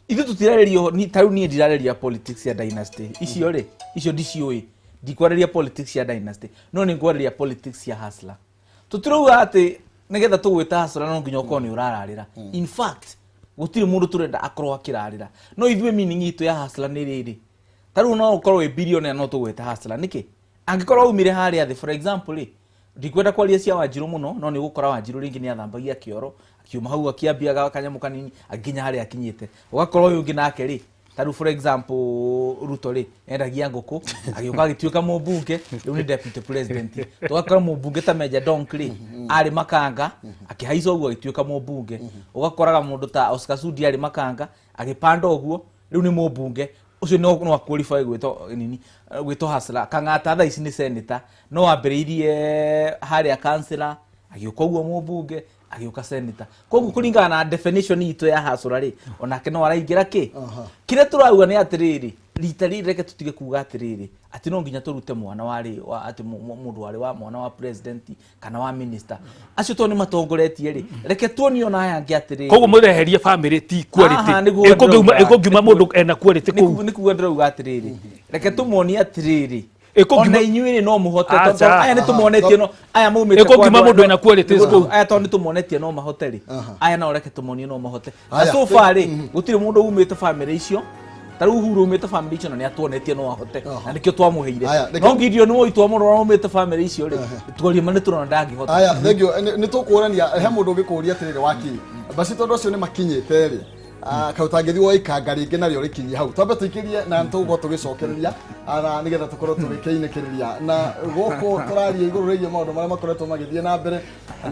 Ithuĩ tũtirarĩria ta rĩu niĩ ndirarĩria politics ya dynasty icio rĩ, icio ndiciũĩ. Ndikwarĩria politics ya dynasty, no nĩ ngwarĩria politics ya hustler. Tũtirauga atĩ nĩgetha tũgwĩta hustler no nginya ũkorwo nĩ ũrararĩra. In fact, gũtirĩ mũndũ tũrenda akorwo akĩrarĩra, no ithuĩ meaning itũ ya hustler nĩ rĩrĩ, ta rĩu no ũkorwo wĩ billionaire no tũgwĩta hustler nĩkĩ angĩkorwo umire harĩa thĩ. For example rĩ, ndikwenda kwaria cia Wanjirũ mũno, no nĩ ũgũkora Wanjirũ rĩngĩ nĩ athambagia kĩoro, akiuma hau akĩambia kanyamũ kanini aginya harĩa akinyĩte. Ũgakora ũyũ ũngĩ nake rĩ, ta rĩu for example Ruto rĩ, endagia ngũkũ, agĩũka agĩtuĩka mũmbunge, rĩu nĩ deputy president. Tũgakora mũmbunge ta Meja Donk rĩ, arĩ makanga, akĩhaica ũguo agĩtuĩka mũmbunge. Ũgakoraga mũndũ ta Oscar Sudi arĩ makanga, agĩpanda ũguo, rĩu nĩ mũmbunge. Ũcio no aqualify gwĩtwo nini, gwĩtwo hustler. Kang'ata thaa ici nĩ senator, no ambĩrĩirie harĩa councillor, agĩũka ũguo mũmbunge, agĩũka senator. Koguo kũringana na definition itũ ya hustler rĩ, onake no araingĩra kĩ kĩrĩa tũrauga nĩ atĩrĩrĩ, rita rĩrĩ reke tũtige kuga atĩrĩrĩ atĩ no nginya tũrute mwana warĩ wa atĩ mũndũ warĩ wa mwana wa president kana wa minister, acio to nĩ matongoretie rĩ, reke tuonie ona aya angĩ atĩrĩrĩ. Koguo mũreherie family ti quality. Aha, nĩguo Ĩkũngiuma ndĩrauga. ĩkũngiuma mũndũ ena quality kũu. Nĩ kuga ndĩrauga atĩrĩrĩ, reke tũmonie atĩrĩrĩ, Ĩkũngiuma- ona inyuĩ rĩ no mũhote, Acha. tondũ aya nĩ tũmonetie no aya maumĩte Ĩkũngiuma kwa andũ mũndũ aya ena qualities kũu. Aya tondũ nĩ tũmonetie no mahote rĩ, aya no reke tũmonie no mahote. Na Aya. so far rĩ, gũtirĩ mũndũ umĩte family icio. Ta rĩu Uhuru aumĩte family icio na nĩ atuonetie no ahote na nĩkĩo twamũheire. No Gideon Moi twamũrora aumĩte family icio rĩ, twarie ma nĩ tũrona ndangĩhota. Aya, thank you. Nĩ tũkũrania he mũndũ ũngĩkũria atĩrĩrĩ wakiri. Basi tondũ acio nĩ makinyĩte rĩ, kaĩ ũtangĩthiĩ woe ikanga rĩngĩ narĩo rĩkinyie hau. Twambe tũikĩrie na nĩtũgũkorwo tũgĩcokereria na nĩgetha tũkorwo tũgĩkĩinĩkĩrĩria. Na gũkũ tũraria igũrũ rĩgiĩ maũndũ marĩa makoretwo magĩthiĩ na mbere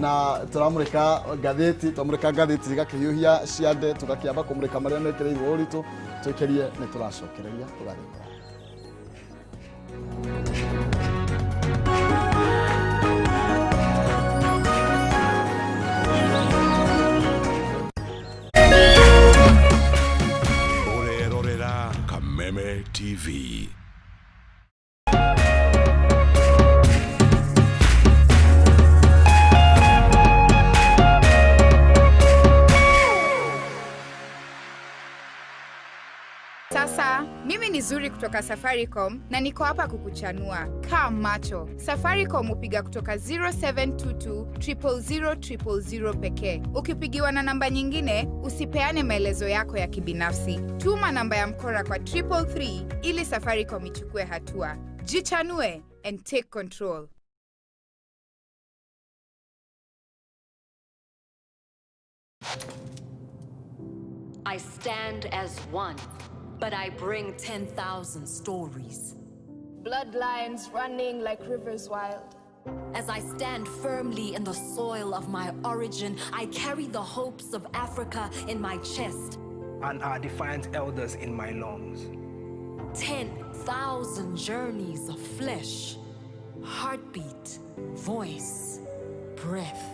na tũramũrĩka ngathĩti, twamũrĩka ngathĩti igakĩhiũhia ciande, tũgakĩamba kũmũrĩka marĩa mekĩrĩirwo ũritũ, tũikĩrie nĩ tũracokereria tũgathiĩ kũraya. Kameme TV. Sasa, mimi ni Zuri kutoka Safaricom na niko hapa kukuchanua. Kaa macho. Safaricom hupiga kutoka 0722 000 000 pekee. Ukipigiwa na namba nyingine, usipeane maelezo yako ya kibinafsi. Tuma namba ya mkora kwa 333 ili Safaricom ichukue hatua. Jichanue and take control. I stand as one, but I bring 10,000 stories. Bloodlines running like rivers wild. As I stand firmly in the soil of my origin, I carry the hopes of Africa in my chest. And our defiant elders in my lungs. 10,000 journeys of flesh, heartbeat, voice, breath.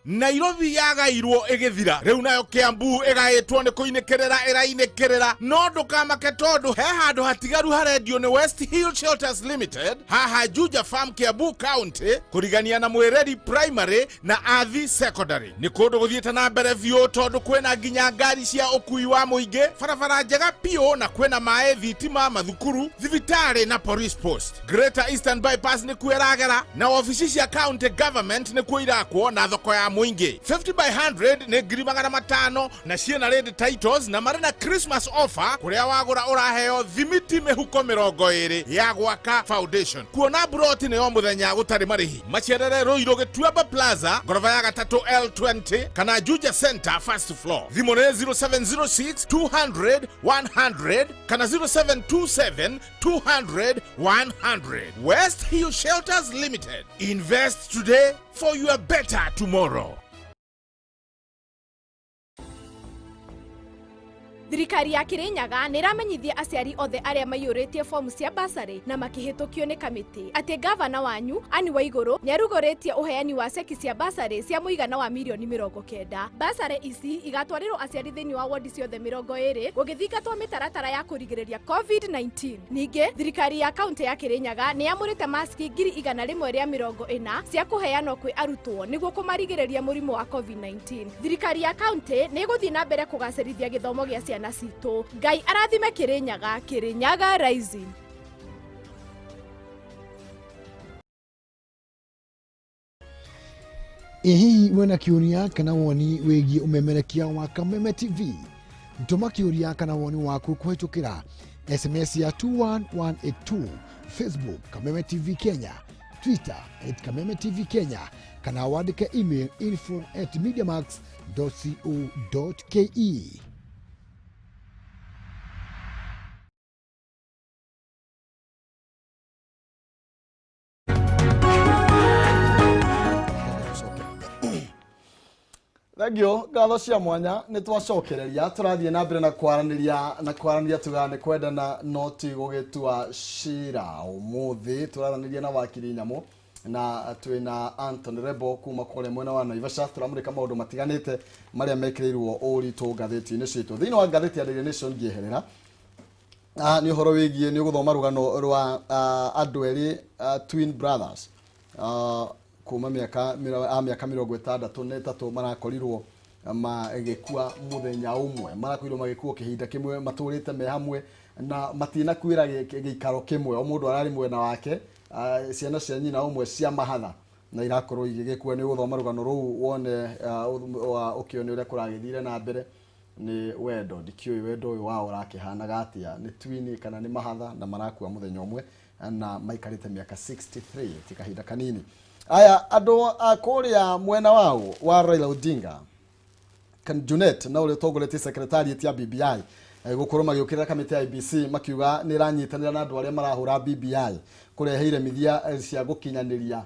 Nairobi yagairwo ĩgĩthira rĩu nayo Kiambu ĩgaĩtwo nĩ kũinĩkĩrĩra ĩrainĩkĩrĩra no ndũkamake tondũ he handũ hatigaru harendio nĩ West Hill Shelters Limited haha Juja Farm Kiambu County kũrigania na Mwĩreri Primary na Athi Secondary. Nĩ kũndũ gũthiĩte na mbere biũ tondũ kwĩna nginya ngari cia ũkui wa mũingĩ, barabara njega biũ na kwĩna maĩ, thitima, mathukuru, thibitarĩ na police post. Greater Eastern Bypass nĩkuo ĩragera na wabici cia county government nĩkuo irakwo na thoko ya mũingĩ. 50 by 100 nĩ 500,000 na ciĩna ready titles na marĩ na Christmas offer kũrĩa wagũra ũraheo thimiti mĩhuko 20 ya gwaka foundation. Kuona broti nĩ o mũthenya gũtarĩ marĩhi. Macerere Ruiru Gĩtuamba Plaza ngoroba ya gatatũ L20 kana Juja Center first floor. Thimũ nĩ 0706 200 100 kana 0727 200 100. West Hill Shelters Limited. Invest today for your better tomorrow. Thirikari ya Kirinyaga nĩ ĩramenyithia aciari othe arĩa maiyũrĩtie fomu cia basarĩ na makĩhĩtũkio nĩ kamĩtĩ atĩ gavana wanyu Anne Waigũrũ nĩ arugũrĩtie ũheani wa ceki cia basarĩ cia mũigana wa mirioni 90. Basarĩ ici igatwarĩrwo aciari thĩinĩ wa wodi ciothe 20 gũgĩthingatwo mĩtaratara ya kũrigĩrĩria COVID-19. Ningĩ thirikari ya kaunti ya Kirinyaga nĩ yamũrĩte maski 140 cia kũheanwo kwĩ arutwo nĩguo kũmarigĩrĩria mũrimũ wa COVID-19. Thirikari ya kaunti nĩ ĩgũthiĩ na mbere kũgacĩrithia gĩthomo gĩa ciana citũ. Ngai arathime Kirinyaga, Kirinyaga Rising. Ĩ hihi wĩna kĩũria kana woni wĩgiĩ ũmemerekia wa Kameme TV? Tũma kĩũria kana woni waku kũhĩtũkĩra SMS ya 21182, Facebook Kameme TV Kenya, Twitter @Kameme TV Kenya, kana wandĩke email info@mediamax.co.ke. Thengio ngatho cia mwanya nĩ twacokereria tũrathiĩ na mbere na kwaranĩria tugaga nĩ kwendana no ti gũgĩtua cira. Ũmũthĩ tũraranĩria na wakiri Nyamũ na twĩna Anthony Rebo kuma kũrĩa mwena wa Naivasha. Tũramũrĩka maũndũ matiganĩte marĩa mekĩrĩirwo ũritũ ngathĩti-inĩ citũ. Thĩinĩ wa ngathĩti ya Daily Nation ngĩeherera nĩ ũhoro wĩgiĩ nĩ ũgũthoma rũgano rwa andũ erĩ twin brothers kuma miaka 63 marakorirwo magĩkua mũthenya ũmwe, marakorirwo magĩkua kĩhinda kĩmwe, matũrĩte me hamwe na matinakuĩra gĩikaro kĩmwe, o mũndũ ararĩ mwena wake, ciana cia nyina ũmwe cia mahatha Na irakorwo igĩgĩkua. Nĩ ũgũthoma rũgano rũu wone ũkĩone ũrĩa kũragĩthire na mbere. Nĩ wendo, ndikĩũĩ wendo ũyũ wao ũrakĩhanaga atĩa, nĩ twini kana nĩ mahatha, na marakua mũthenya ũmwe na maikarĩte mĩaka 63, ti kahinda kanini. Aya andũ a kũrĩa mwena wao wa Raila Odinga, Junet na ũrĩa ũtongoretie secretariat ya BBI, gũkorwo magĩũkĩrĩra kamĩtĩ ya IEBC makiuga nĩ ĩranyitanĩra na andũ arĩa marahũra BBI kũrehe iremithia cia gũkinyanĩria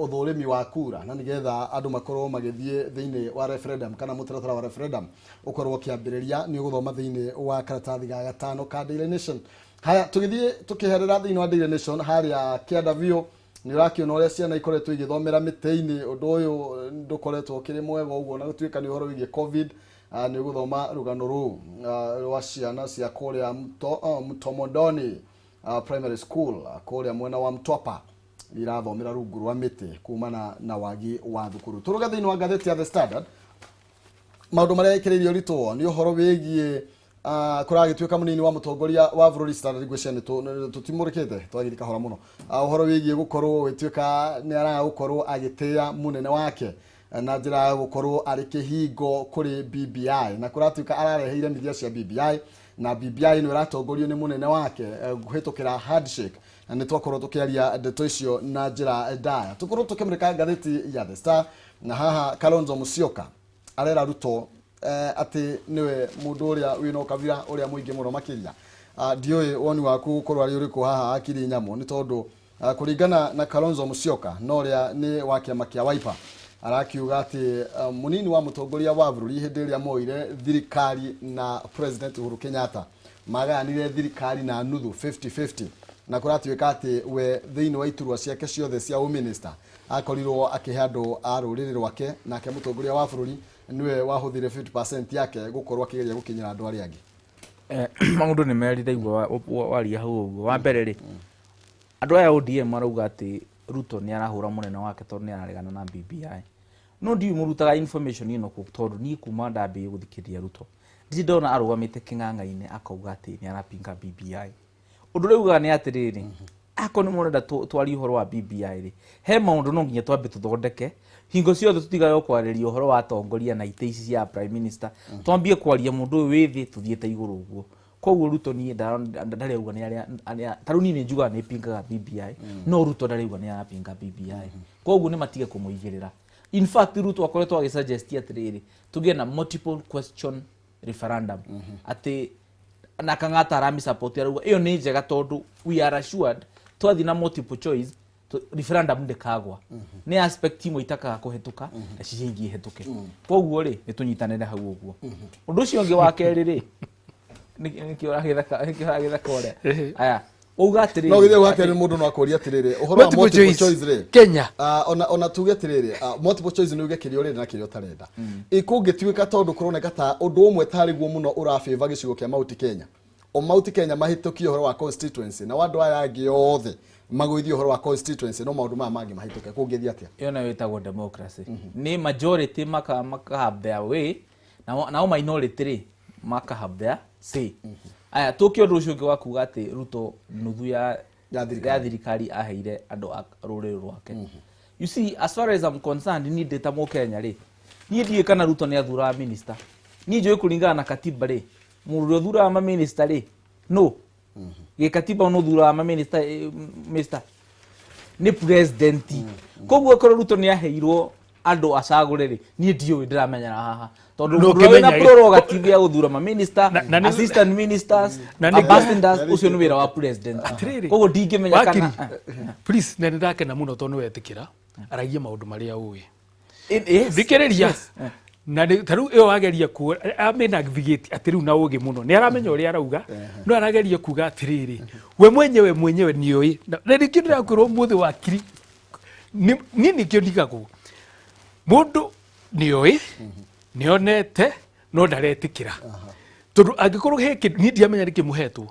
ũthũrimi wa kura, na nĩgetha andũ makorwo magĩthiĩ thĩinĩ wa referendum kana mũtaratara wa referendum ũkorwo ũkĩambĩrĩria. Nĩ ũgũthoma thĩinĩ wa karatathi ga gatano ka Daily Nation. Haya, tũgĩthiĩ tũkĩherera thĩinĩ wa Daily Nation harĩa kĩanda biũ, nĩ ũrakĩona ũrĩa ciana ikoretwo igĩthomera mĩtĩ-inĩ. Ũndũ ũyũ ndũkoretwo ũkĩrĩ mwega ũguo, na gũtuĩka nĩ ũhoro wĩgiĩ COVID. Nĩ ũgũthoma rũgano rũu rwa ciana cia kũrĩa Mtomondoni Primary School kũrĩa mwena wa Mtwapa irathomera rungu rwa mĩtĩ kumana na wagi wa thukuru. Tũrũge thĩinĩ wa ngathĩti ya The Standard, maũndũ marĩa ĩkĩrĩirio ũritũ nĩ ũhoro wĩgiĩ kũragĩtuĩka mũnini wa mũtongoria wa bũrũri. Standard ngwĩciria nĩ tũtimũrĩkĩte, twagĩthiĩ kahora mũno. Ũhoro wĩgiĩ gũkorwo gũgĩtuĩka nĩ araga gũkorwo agĩtĩĩa mũnene wake na njĩra ya gũkorwo arĩ kĩhingo kũrĩ BBI, na kũratuĩka ararehe iremithia cia BBI, na BBI nĩ ĩratongorio nĩ mũnene wake kũhĩtũkĩra handshake, na nĩ twakorwo tũkĩaria ndeto icio na njĩra ndaya. Tũkorwo tũkĩmũrĩka ngathĩti ya The Star, na haha Kalonzo Musyoka arera Ruto atĩ nĩwe mũndũ ũrĩa wĩna ũkabira ũrĩa mũingĩ mũno makĩria. Ndiũĩ woni waku gũkorwo arĩ ũrĩkũ haha, akiri nyamũ, nĩ tondũ kũringana na Kalonzo Musyoka, na ũrĩa nĩ wa kĩama kĩa Wiper, arakiuga atĩ mũnini wa mũtongoria wa bũrũri hĩndĩ ĩrĩa moire thirikari na President Uhuru Kenyatta magayanire thirikari na nuthu, 50-50, na kũratuĩka atĩ we thĩinĩ wa iturwa ciake ciothe cia ũminista akorirwo akĩhe andũ a rũrĩrĩ rwake, nake mũtongoria wa bũrũri nĩwe wahũthire 50% yake gũkorwo akĩgeria gũkinyĩra andũ arĩa angĩ. Maũndũ nĩ merĩ ndaigua waria hau ũguo. Wa mbere rĩ, andũ aya ODM marauga atĩ Ruto nĩ arahũra mũnene wake tondũ nĩ araregana na BBI, no ndiũĩ mũrutaga information ĩno kũ, tondũ niĩ kuma ndambĩrĩria gũthikĩrĩria Ruto ndirĩ ndona arũgamĩte kĩng'ang'a-inĩ akauga atĩ nĩ arapinga BBI. Ũndũ ũrĩa ugaga nĩ atĩrĩrĩ, akorwo nĩ mũrenda twarie ũhoro wa BBI rĩ, he maũndũ no nginya twambe tũthondeke. Hingo ciothe tũtigage kwarĩria ũhoro wa atongoria na itĩ ici cia prime minister, twambie kwaria mũndũ ũyũ wĩ thĩ tũthiĩte igũrũ ũguo. Koguo Ruto niĩ ndarĩ auga nĩ arĩa ta rĩu niĩ nĩ njugaga nĩ pingaga BBI, no Ruto ndarĩ auga nĩ arapinga BBI, koguo nĩ matige kũmũigĩrĩra. In fact, Ruto akoretwo agĩsuggest atĩrĩrĩ, tũgĩe na multiple question referendum, atĩ na Kang'ata aramĩsupport, arauga ĩyo nĩ njega tondũ we are assured twathiĩ na multiple choice referendum ndĩkagwa, nĩ aspect imwe itakaga kũhetũka na cicio ingĩ ihĩtũke. Koguo rĩ, nĩ tũnyitanĩre hau ũguo. Ũndũ ũcio ũngĩ wa kerĩ rĩ, nĩkĩo ũragĩthaka ũrĩa aya uga atĩrĩrĩ, No githĩ gwake nĩ mũndũ no akũria atĩrĩrĩ, ũhoro wa Multiple multiple choice. choice rĩ, Kenya. Ona tuge atĩrĩrĩ, multiple choice nĩ uge kĩrĩa ũrenda na kĩrĩa ũtarenda. Ĩkũngĩtuĩka tondũ kũroneka ta ũndũ ũmwe tarĩ guo mũno ũrabĩva gĩcigo kĩa Mount Kenya, o Mount Kenya mahĩtũkie ũhoro wa constituency na andũ aya angĩ othe magũithie ũhoro wa constituency, no maũndũ maya mangĩ mahĩtũke, kũngĩthiĩ atĩa? Ĩyo nayo ĩtagwo democracy. Nĩ majority maka have their way, nao minority rĩ maka have their say. Aya, tũke ũndũ ũcio ũngĩ wa kuga atĩ Ruto nuthu ya Ya thirikari. Ya thirikari aheire andũ a rũrĩrĩ rwake. You see, as far as I'm concerned, niĩ ndĩ ta mũkenya rĩ, niĩ ndiũĩ kana Ruto nĩ athuraga minister. Niĩ njũĩ kũringana na katiba rĩ, mũndũ ũrĩa ũthuraga maminista rĩ, no gĩkatiba nĩ ũthuraga maminista, minister nĩ president. Koguo akorwo Ruto nĩ aheirwo andũ acagũre rĩ, niĩ ndiũĩ, ndĩramenyera haha tondũ No mũndũ ũrĩa wĩna ũkĩmenya- prerogative ya gũthura maminista, Na assistant ministers, Na nĩ- ambassadors, ũcio nĩ wĩra wa president. Atĩrĩrĩ, Koguo ndingĩmenya Wakiri, kana please, na nĩ ndakena mũno tondũ nĩ wetĩkĩra aragia maũndũ marĩa ũĩ. Yes. Thikĩrĩria. Yes. Na ta rĩu ĩyo wageria ku amenavigate atĩ rĩu na ũgĩ mũno nĩ aramenya ũrĩa arauga, no arageria kuga atĩrĩrĩ, we mwenyewe nĩũĩ. Na nĩkĩo ndĩrakwĩra ũmũthĩ, wakiri, niĩ nĩkĩo ndigagwo mũndũ nĩoĩ, nĩonete, no ndaretĩkĩra, tondũ angĩkorwo he kĩndũ niĩ ndiamenya nĩkĩ mũhetwo,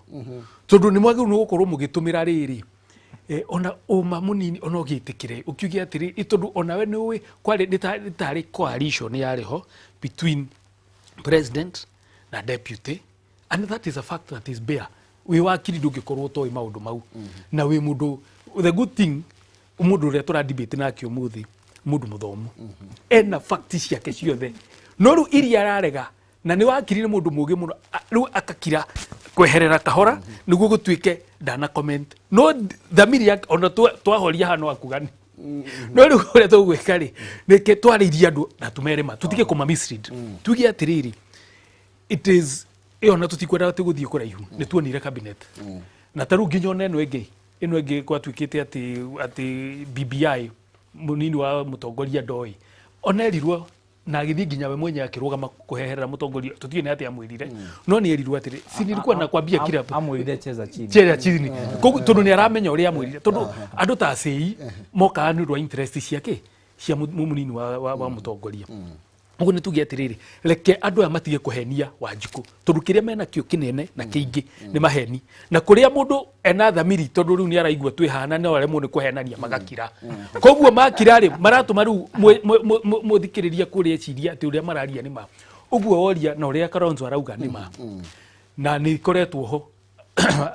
tondũ nĩ mwagĩrĩirwo nĩ gũkorwo mũgĩtũmĩra rĩrĩ ona ũma mũnini, ona ũgĩtĩkĩre ũkiuge atĩrĩ, tondũ onawe nĩ ũĩ kwarĩ nĩ tarĩ coalition yarĩ ho between president na deputy, and that is a fact that is bare. Wĩ wakiri ndũngĩkorwo ũtoĩ maũndũ mau, na wĩ mũndũ, the good thing Mũndũ ũrĩa tũra debate nake ũmũthĩ, mũndũ mũthomu, ena fact ciake ciothe, no rĩu iria ararega na nĩ wakiri, nĩ mũndũ mũgĩ mũno. Rĩu akakira kweherera kahora nĩguo gũtuĩke ndana comment, no thamiri yake ona twahoria haha no akugani. No rĩu ũrĩa tũgwĩka rĩ, reke twarĩirie andũ na tũmere ma tũtige kũma mislead, tuge atĩrĩrĩ, it is ĩyo na tũtikwenda atĩ gũthiĩ kũraihu. Nĩ tuonire cabinet na ta rĩu nginya ona ĩno ĩngĩ gwatuĩkĩte atĩ BBI mũnini wa mũtongoria ndoĩ, ona erirwo na agĩthiĩ nginya we mwenyewe akĩrũgama kũheherera mũtongoria. Tũtiũĩ nĩ atĩa amwĩrire, no nĩ erirwo atĩrĩ, si nilikuwa nakwambia kila Amwĩrire cheza chini. Cheza chini. Koguo tondũ nĩ aramenya ũrĩa amwĩrire, tondũ andũ ta acĩi mokaga nĩ ũndũ wa interest ciake cia mũnini wa mũtongoria. Ũguo nĩ tuge atĩrĩrĩ, reke andũ aya matige kũhenia Wanjikũ, tondũ kĩrĩa menakĩo kĩnene na kĩingĩ nĩ maheni, na kũrĩa mũndũ ena thamiri, tondũ rĩu nĩ araigua twĩ hana no aremwo nĩ kũhenania, magakira. Koguo makira rĩ, maratũma rĩu mũthikĩrĩria kũrĩa eciria atĩ ũrĩa mararia nĩ ma ũguo woria na ũrĩa Kalonzo arauga nĩ ma, na nĩ ikoretwo ho.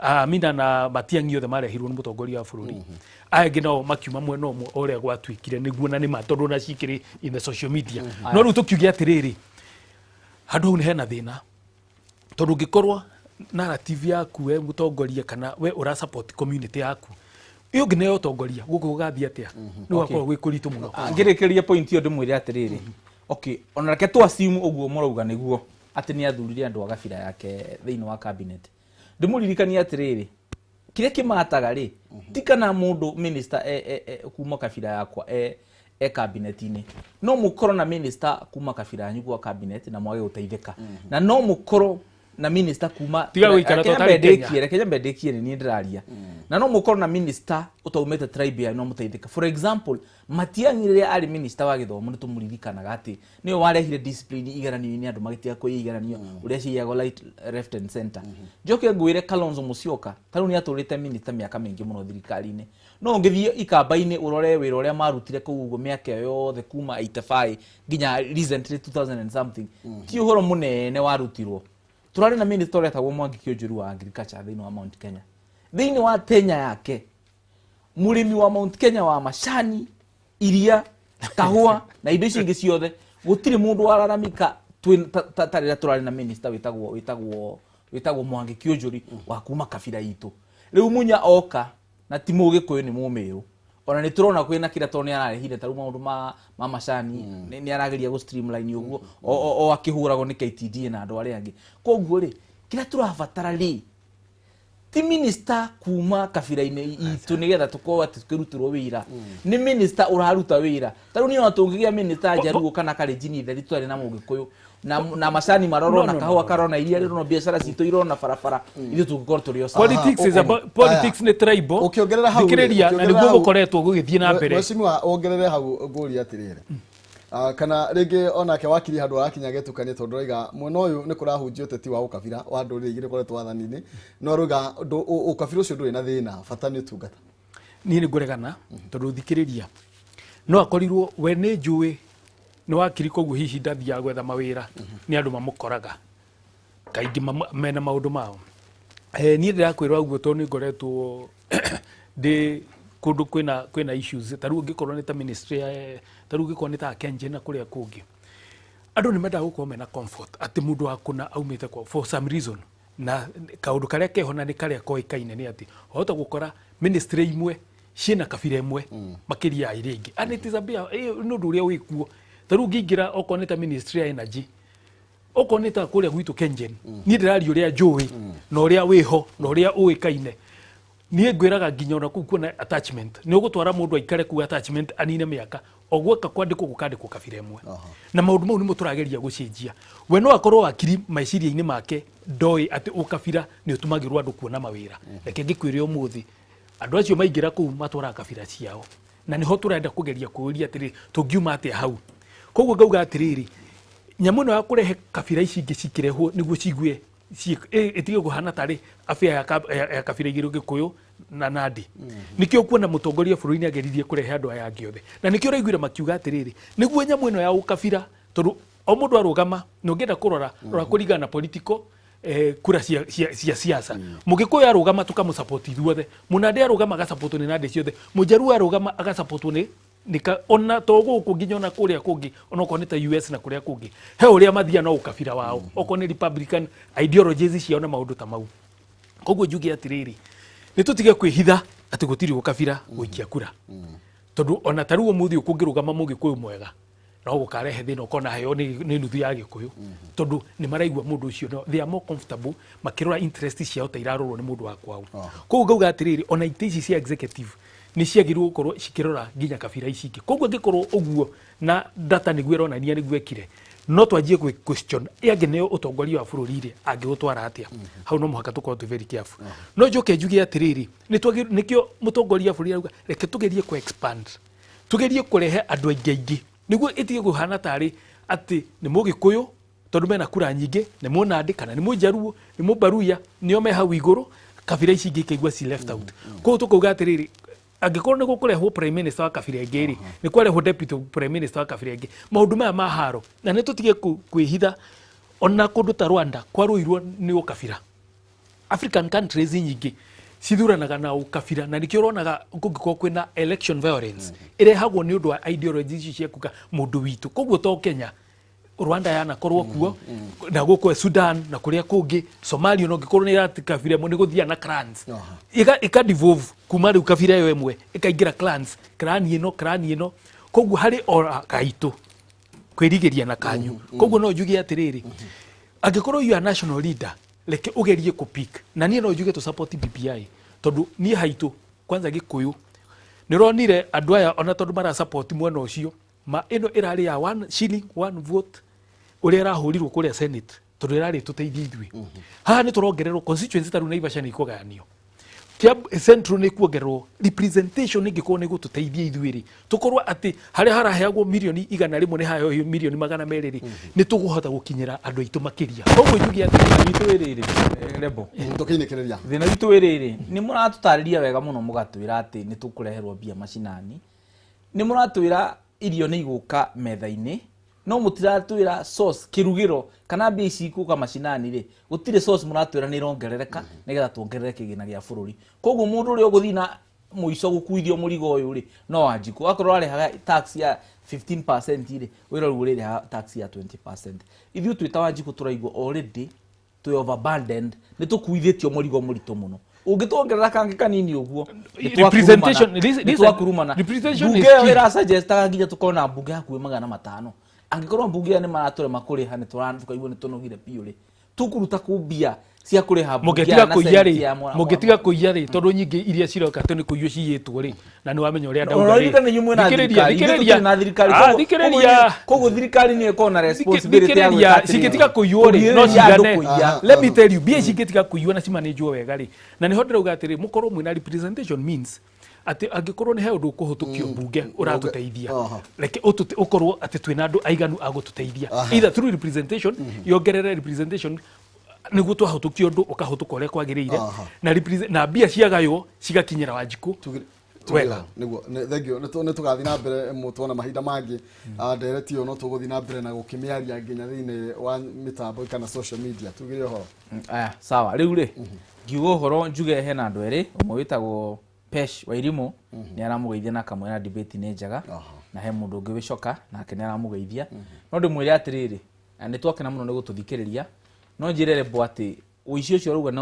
Amina na Matiang'i othe marehirwo nĩ mũtongoria wa bũrũri. Aya angĩ nao makiuma mwena ũmwe o ũrĩa gwatuĩkire nĩguo, na nĩ ma tondũ ona cikĩrĩ in the social media. No rĩu tũkiuge atĩrĩrĩ, handũ hau nĩ hena thĩna, tondũ ũngĩkorwo narrative yaku we mũtongoria kana we ũra support community yaku, ĩyo ũngĩ nĩyo ũtongoria, gũkũ gũgathiĩ atĩa? Nĩ gũgakorwo gwĩ kũritũ mũno. Ngĩrĩkĩrĩria point ĩyo, ndĩmwĩre atĩrĩrĩ, okay, ona reke tu assume ũguo mũrauga nĩguo atĩ nĩ athurire andũ a gabira yake thĩinĩ wa cabinet. Ndĩmũririkanie atĩrĩrĩ, kĩrĩa kĩmataga rĩ, ti kana mũndũ minister e kuma kabira yakwa e cabinet-inĩ. No mũkorwo na minister kuma kabira yanyu gwa cabinet na mwage gũteithĩka, na no mũkorwo na minister kuma Tiga gũikara Reke ta nyambe ũtarĩ Kenya. ndĩkie, reke nyambe ndĩkie, nĩ niĩ ndĩraria. Na no mũkorwo na minister ũtaumĩte tribe yanyu no mũteithĩka. For example, Matiang'i rĩrĩa arĩ minister wa gĩthomo, nĩ tũmũririkanaga atĩ nĩwe warehire discipline igeranio-inĩ, andũ magĩtiga kũiya igeranio ũrĩa ciiyagwo right, left and center. Njoke ngwĩre, Kalonzo Musyoka ta rĩu nĩ atũrĩte minister mĩaka mĩingĩ mũno thirikari-inĩ, no ũngĩthiĩ ikamba-inĩ ũrore wĩra ũrĩa marutire kũu ũguo mĩaka ĩyo yothe kuma 85 nginya recently 2000 and something, ti ũhoro mũnene warutirwo. Tũrarĩ na minister ũrĩa etagwo Mwangi Kĩũnjũru wa agriculture thĩinĩ wa Mount Kenya. Thĩinĩ wa tenya yake, mũrĩmi wa Mount Kenya wa macani, iria, kahũa na indo icio ingĩ ciothe, gũtirĩ mũndũ wararamika ta rĩrĩa tũrarĩ na minister wĩtagwo Mwangi Kĩũnjũri wa kuma kabira itũ. Rĩu Munya oka na ti mũgĩkũyũ, nĩ mũmĩrũ, ona nĩ tũrona kwĩna kĩrĩa tondũ nĩ ararehire ta rĩu maũndũ ma macani, nĩ arageria gũ streamline ũguo o akĩhũragwo nĩ KTDA na andũ arĩa angĩ. Koguo rĩ, kĩrĩa tũrabatara rĩ, ti minister kuma kabira-inĩ itũ nĩgetha tũkorwo atĩ tũkĩrutĩrwo wĩra, nĩ minister ũraruta wĩra. Ta rĩu niĩ ona tũngĩgĩa minister Njaruo kana Kalenjin theri, tũtarĩ na mũgĩkũyũ na macani marorwo No, na no, kahũa karona, iria rĩrona, biacara citũ irona, barabara, ithuĩ tũngĩkorwo tũrĩ o sawa. Politics is about politics, nĩ tribal. Ũkĩongerera hau rĩ, Thikĩrĩria, na ũkĩongerera nĩguo hau- gũkoretwo gũgĩthiĩ na mbere. Mheshimiwa, wongerere hau ngũria atĩrĩrĩ. Kana rĩngĩ onake wakiri handũ arakinya getukanie, tondũ raiga mwena ũyũ nĩ kũrahunjio ũteti wa ũkabira wa ndũrĩrĩ igĩrĩ ũkoretwo wathani-inĩ, no rauga ũkabira ũcio ndũrĩ na thĩna, bata nĩ ũtungata. Niĩ nĩ ngũregana, tondũ thikĩrĩria, no akorirwo we nĩ njũĩ nĩ wakiri, koguo hihi ndathiaga gwetha mawĩra, nĩ andũ mamũkoraga kaingĩ mena maũndũ mao. Niĩ ndĩrakwĩra ũguo tondũ nĩ ngoretwo ndĩ kũndũ kwĩna issues. Ta rĩu ũngĩkorwo nĩ ta ministry ya, ta rĩu ũngĩkorwo nĩ ta Kengen na kũrĩa kũngĩ, andũ nĩ mendaga gũkorwo mena comfort atĩ mũndũ wa kũna aumĩte kwa for some reason. Na kaũndũ karĩa keho na nĩ karĩa koĩkaine nĩ atĩ wahota gũkora ministry imwe ciĩna kabira ĩmwe makĩria ya ĩrĩa ĩngĩ, and it is a bit, nĩ ũndũ ũrĩa wĩkuo. Ta rĩu ũngĩingĩra okorwo nĩ ta ministry ya energy, okorwo nĩ ta kũrĩa gwitũ Kengen, niĩ ndĩraria ũrĩa njũĩ na ũrĩa wĩho na ũrĩa ũĩkaine. Niĩ ngwĩraga nginya ona kũu kuona attachment nĩ ũgũtwara mũndũ aikare kũu attachment anine mĩaka o gweka kwandĩkwo gũkandĩkwo kabira ĩmwe, na maũndũ mau nĩmo tũrageria gũcenjia. We no akorwo wakiri meciria-inĩ make ndoĩ atĩ ũkabira nĩ ũtũmagĩrwo andũ kuona mawĩra. Reke ngĩkwĩre, ũmũthĩ andũ acio maingĩra kũu matwaraga kabira ciao, na nĩho tũrenda kũgeria kũũria atĩrĩ, tũngiuma atĩa hau? Koguo ngauga atĩrĩrĩ, nyamũ ĩno ya kũrehe kabira ici ingĩ cikĩrehwo nĩguo cigue ĩtige kũhana tarĩ affair ya kabira igĩrĩ, Gĩkũyũ na Nandi. Nĩkĩo kuona mũtongoria bũrũri nĩ ageririe kũrehe andũ aya angĩ othe, na nĩkĩo ũraiguire makiuga atĩrĩrĩ, nĩguo nyamũ ĩno ya ũkabira, tondũ o mũndũ arũgama na ũngĩenda kũrora rora kũringana na political Kura cia siasa, Mũgĩkũyũ arũgama tũkamũsupport ithuothe, Mũnandĩ arũgama agasupportwo nĩ Nandĩ ciothe, Mũjaruo arũgama agasupportwo nĩ nika ona to gũkũ nginya ona kũrĩa kũngĩ, onokorwo nĩ ta US na kũrĩa kũngĩ, he ũrĩa mathiaga na ũkabira wao, okorwo nĩ Republican ideologies ciao na maũndũ ta mau. Koguo njuge atĩrĩrĩ, nĩ tũtige kwĩhitha atĩ gũtirĩ ũkabira gũikia kura, tondũ ona ta rĩu ũmũthĩ ũyũ kũngĩrũgama Mũgĩkũyũ mwega no gũkarehe thĩna, ũkona heo nĩ nuthu ya Gĩkũyũ, tondũ nĩ maraigua mũndũ ũcio no, they are more comfortable makĩrora interest ciao ta irarorwo nĩ mũndũ wa kwao. Koguo ngauga atĩrĩrĩ, ona itĩ ici cia executive nĩ ciagĩrĩirwo gũkorwo cikĩrora nginya kabira ici ingĩ. Koguo angĩkorwo ũguo na data nĩguo ĩronania nĩguo ekire, no twanjie gwĩ question ĩangĩ nĩyo ũtongoria wa bũrũri rĩ angĩgũtwara atĩa hau. No mũhaka tũkorwo twĩ very careful. No njoke njuge atĩrĩrĩ, nĩ twagĩrĩirwo, nĩkĩo mũtongoria wa bũrũri arauga reke tũgerie kũ expand, tugerie kũrehe andũ aingĩ aingĩ, nĩguo ĩtige kũhana tarĩ atĩ nĩ Mũgĩkũyũ tondũ mena kura nyingĩ, nĩ Mũnandĩ kana nĩ Mũjaruo, nĩ Mũbaruya, nĩo me hau igũrũ, kabira ici ingĩ ikaigua ci left out. Koguo tũkauga atĩrĩrĩ, angĩkorwo nĩ gũkũrehwo prime minister wa kabira ĩngĩ rĩ, nĩ kwarehwo deputy prime minister wa kabira ĩngĩ, maũndũ maya ma haro na nĩ tũtige kwĩhitha. Ona kũndũ ta Rwanda kwarũirwo nĩ ũkabira. African countries nyingĩ cithuranaga na ũkabira, na nĩkĩo ũronaga kũngĩkorwo kwĩna election violence ĩrehagwo nĩ ũndũ wa ideology ici cia kuga mũndũ witũ. Koguo to Kenya, Rwanda yanakorwo kuo na gũkũ Sudan na kũrĩa kũngĩ, Somalia, no ngĩkorwo nĩ ĩrati kabira ĩmwe nĩ gũthia na clans, ika devolve kuma rĩu kabira ĩyo ĩmwe ĩkaingĩra clans, clan ĩno, clan ĩno. Koguo harĩ o gaitũ kwĩrigĩria na kanyu. Koguo no njuge atĩrĩrĩ, angĩkorwo you are national leader, reke ũgerie kũ pick, na niĩ no njuge tũ support BBI, tondũ niĩ haitũ kwanza Gĩkũyũ nĩ ũronire andũ aya ona tondũ mara support mwena ũcio ma ĩno ĩrarĩ ya one shilling one vote ũrĩa ĩrahũrirwo kũrĩa Senate, tondũ ĩrarĩ tũteithie ithuĩ. Haha nĩ tũrongererwo constituency, ta rĩu Naivasha nĩ ikũgayanio, Kiambu Central nĩ kuongererwo representation. Ĩngĩkorwo nĩ gũtũteithia ithuĩ rĩ, tũkorwo atĩ harĩa haraheagwo mirioni 100 nĩ haheo mirioni 200 rĩ, nĩ tũkũhota gũkinyĩra andũ aitũ makĩria. Koguo njuge atĩ witũ wĩ rĩrĩ, Rebo. Tũkĩinĩkĩrĩria. Thĩna witũ wĩ rĩrĩ, nĩ mũratũtarĩria wega mũno, mũgatwĩra atĩ nĩ tũkũreherwo mbia macinani, nĩ mũratwĩra irio nĩ igũka metha-inĩ, no mũtiratwĩra source, kĩrugĩro kana mbia ici igũka macinani rĩ, gũtirĩ source mũratwĩra nĩ irongerereka nĩgetha tuongerere kĩgĩna gĩa bũrũri. Koguo mũndũ ũrĩa ũgũthiĩ na mũico gũkuithio mũrigo ũyũ rĩ, no Wanjikũ. Akorwo arĩhaga tax ya 15% rĩ, wĩra rĩu ũrĩrĩhaga tax ya 20%. Ithuĩ twĩ ta Wanjikũ tũraigua already twĩ overburdened, nĩ tũkuithĩtio mũrigo mũritũ mũno. Ũngĩtuongerera kangĩ kanini ũguo, Representation, listen, nĩ twakurumana. Representation is Mbunge ĩyo key. ĩrasuggestaga nginya tũkorwo na mbunge hakuhĩ 500. Angĩkorwo mbunge ĩyo nĩ maratũrema kũrĩha, nĩ tũkaigua nĩ tũnogire biũ rĩ, tũkũruta kũ mbia cia kũrĩha mbunge Mũngĩtiga na kũiya Senate rĩ, ya mũngĩtiga kũiya rĩ, tondũ nyingĩ iria ciroka tũ nĩ kũiywo ciyĩtwo rĩ, na nĩ wamenya ũrĩa ndauga rĩ. Ũraririkana inyuĩ mwĩna Thikĩrĩria, thirikari, ithuĩ thikĩrĩria. tũtirĩ na thirikari. Ah, thikĩrĩria. Koguo thirikari nĩ ĩkorwo na responsibility ya Thikĩrĩria, gwĩka atĩrĩrĩ. cingĩtiga kũiywo rĩ, no Kũgirĩrĩria andũ cigane. kũiya. Let me tell you, mbia ici ingĩtiga kũiywo na cimanĩnjwo wega rĩ, na nĩho ndĩrauga atĩrĩ, mũkorwo mwĩna representation means atĩ angĩkorwo nĩ he ũndũ ũkũhĩtũkio mbunge ũratũteithia, reke ũkorwo atĩ twĩna andũ aiganu a gũtũteithia, either through representation, yongerere representation nĩguo twahĩtũkia ũndũ ũkahĩtũka ũrĩa kwagĩrĩire, na mbia ciagaywo cigakinyĩra Wanjikũ wega. Niguo, thank you. Nĩ tũgathiĩ na mbere tuona mahinda mangĩ. Ndereti ĩyo no tũgũthiĩ na mbere na gũkĩmĩaria nginya thĩinĩ wa mĩtambo kana social media. Tugire ũhoro. Aya, sawa. Rĩu rĩ, ngiuga ũhoro njuge hena andũ erĩ, ũmwe wĩtagwo Pesh Wairimu nĩ aramũgeithia na akamwĩra debate nĩ njega, na he mũndũ ũngĩ wĩcoka nake nĩ aramũgeithia. No ndĩmwĩre atĩrĩrĩ, na nĩ twakena mũno nĩ gũtũthikĩrĩria, no njĩre Rebo atĩ ũici ũcio ũrauga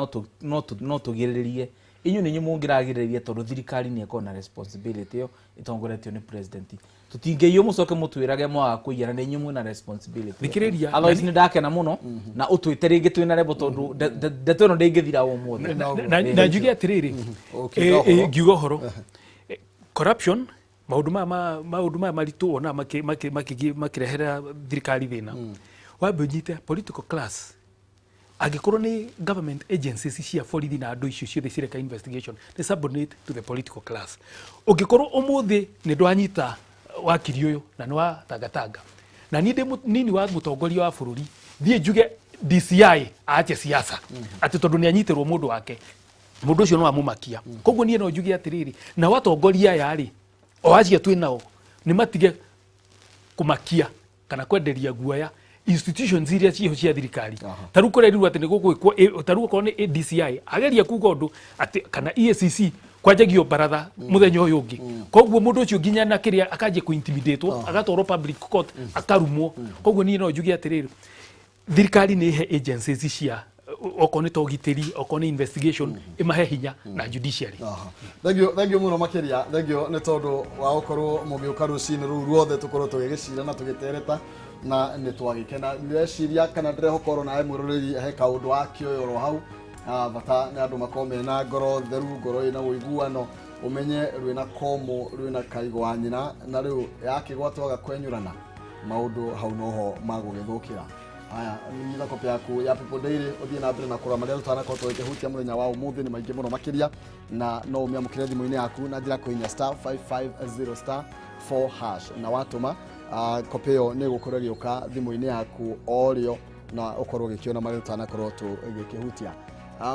no tũgirĩrĩrie, inyuĩ nĩ inyuĩ mũngĩragirĩrĩria, tondũ thirikari nĩ ĩkorwo na responsibility ĩyo ĩtongoretio nĩ president. Tũtingĩiywo mũcoke mũtwĩrage mwaga kũiya, na nĩ inyuĩ mwĩna responsibility. Thikĩrĩria, Otherwise nĩ ndakena mũno na ũtwĩte rĩngĩ twĩna Rebo, tondũ ndeto ĩno ndĩngĩthira ũmũthĩ. Na njuge atĩrĩrĩ, Ũkiuga ũhoro. ngiuga ũhoro, corruption, maũndũ maya maritũ ona makĩrehera thirikari thĩna, wambe ũnyite political class. Angĩkorwo nĩ government agencies cia borithi na andũ icio ciothe cireka investigation, nĩ subordinate to the political class. Ũngĩkorwo ũmũthĩ nĩ ndwanyita wakiri ũyũ na nĩ wa tangatanga, na niĩ ndĩ nini wa mũtongoria wa bũrũri, thiĩ njuge DCI aache siasa atĩ tondũ nĩ anyitĩrwo mũndũ wake, mũndũ ũcio no amũmakia. Koguo niĩ no njuge atĩrĩrĩ, nao atongoria aya rĩ, o acio twĩ nao, nĩ matige kũmakia kana kwenderia guoya Institutions iria ciho cia thirikari, ta rĩu kũrerirwo atĩ nĩ gũgwĩkwo, ta rĩu okorwo nĩ DCI ageria kuga ũndũ atĩ kana EACC, kwanjagio baratha muthenya ũyũ ũngĩ. Koguo mũndũ ũcio nginya na kĩrĩa akanjia kũintimidatwo, agatwarwo public court, akarumwo. Koguo niĩ no njuge atĩrĩrĩ, thirikari nĩ ĩhe agencies cia okorwo nĩ ta ũgitĩri, okorwo nĩ investigation, ĩmahe hinya na judiciary. Thengio, thengio mũno makĩria, thengio nĩ tondũ wa gũkorwo mũgĩũka rũcinĩ rũu ruothe tũkorwo tũgĩgĩcira na tũgĩtereta na nĩ twagĩkena. Ndĩreciria kana ndĩrehoka oro nawe mwĩroreri he kaũndũ wakĩoya oro hau. Bata nĩ andũ makorwo mena ngoro theru, ngoro ĩna ũiguano, ũmenye rwĩna komo rwĩna kaigo wa nyina na rĩu yakĩgwa twaga kwenyũrana maũndũ hau noho magũgĩthũkĩra. Haya, nyita kopi yaku ya People Daily, ũthiĩ na mbere na kũrora marĩa tũtanakorwo tũgĩkĩhutia mũthenya wa ũmũthĩ. Nĩ maingĩ mũno makĩria, na no ũmĩamũkĩre thimũ-inĩ yaku na njĩra kũhihinya *550*4# na watũma kopi ĩyo nĩ ĩgũkorwo ĩgĩũka thimũ-inĩ yaku o rĩo na ũkorwo ũgĩkĩona marĩa tũtanakorwo tũgĩkĩhutia.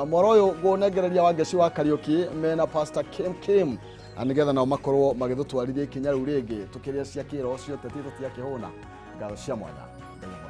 Mwaro ũyũ ngũnengereria Wangeci wa Kariũki mena Pastor Kim Kim, nĩgetha nao makorwo magĩtũtwarithia ikinya rĩu rĩngĩ tũkĩrĩa cia kĩroho ciothe, titũ tiakĩhũna. Ngatho cia mwanya. Ngai.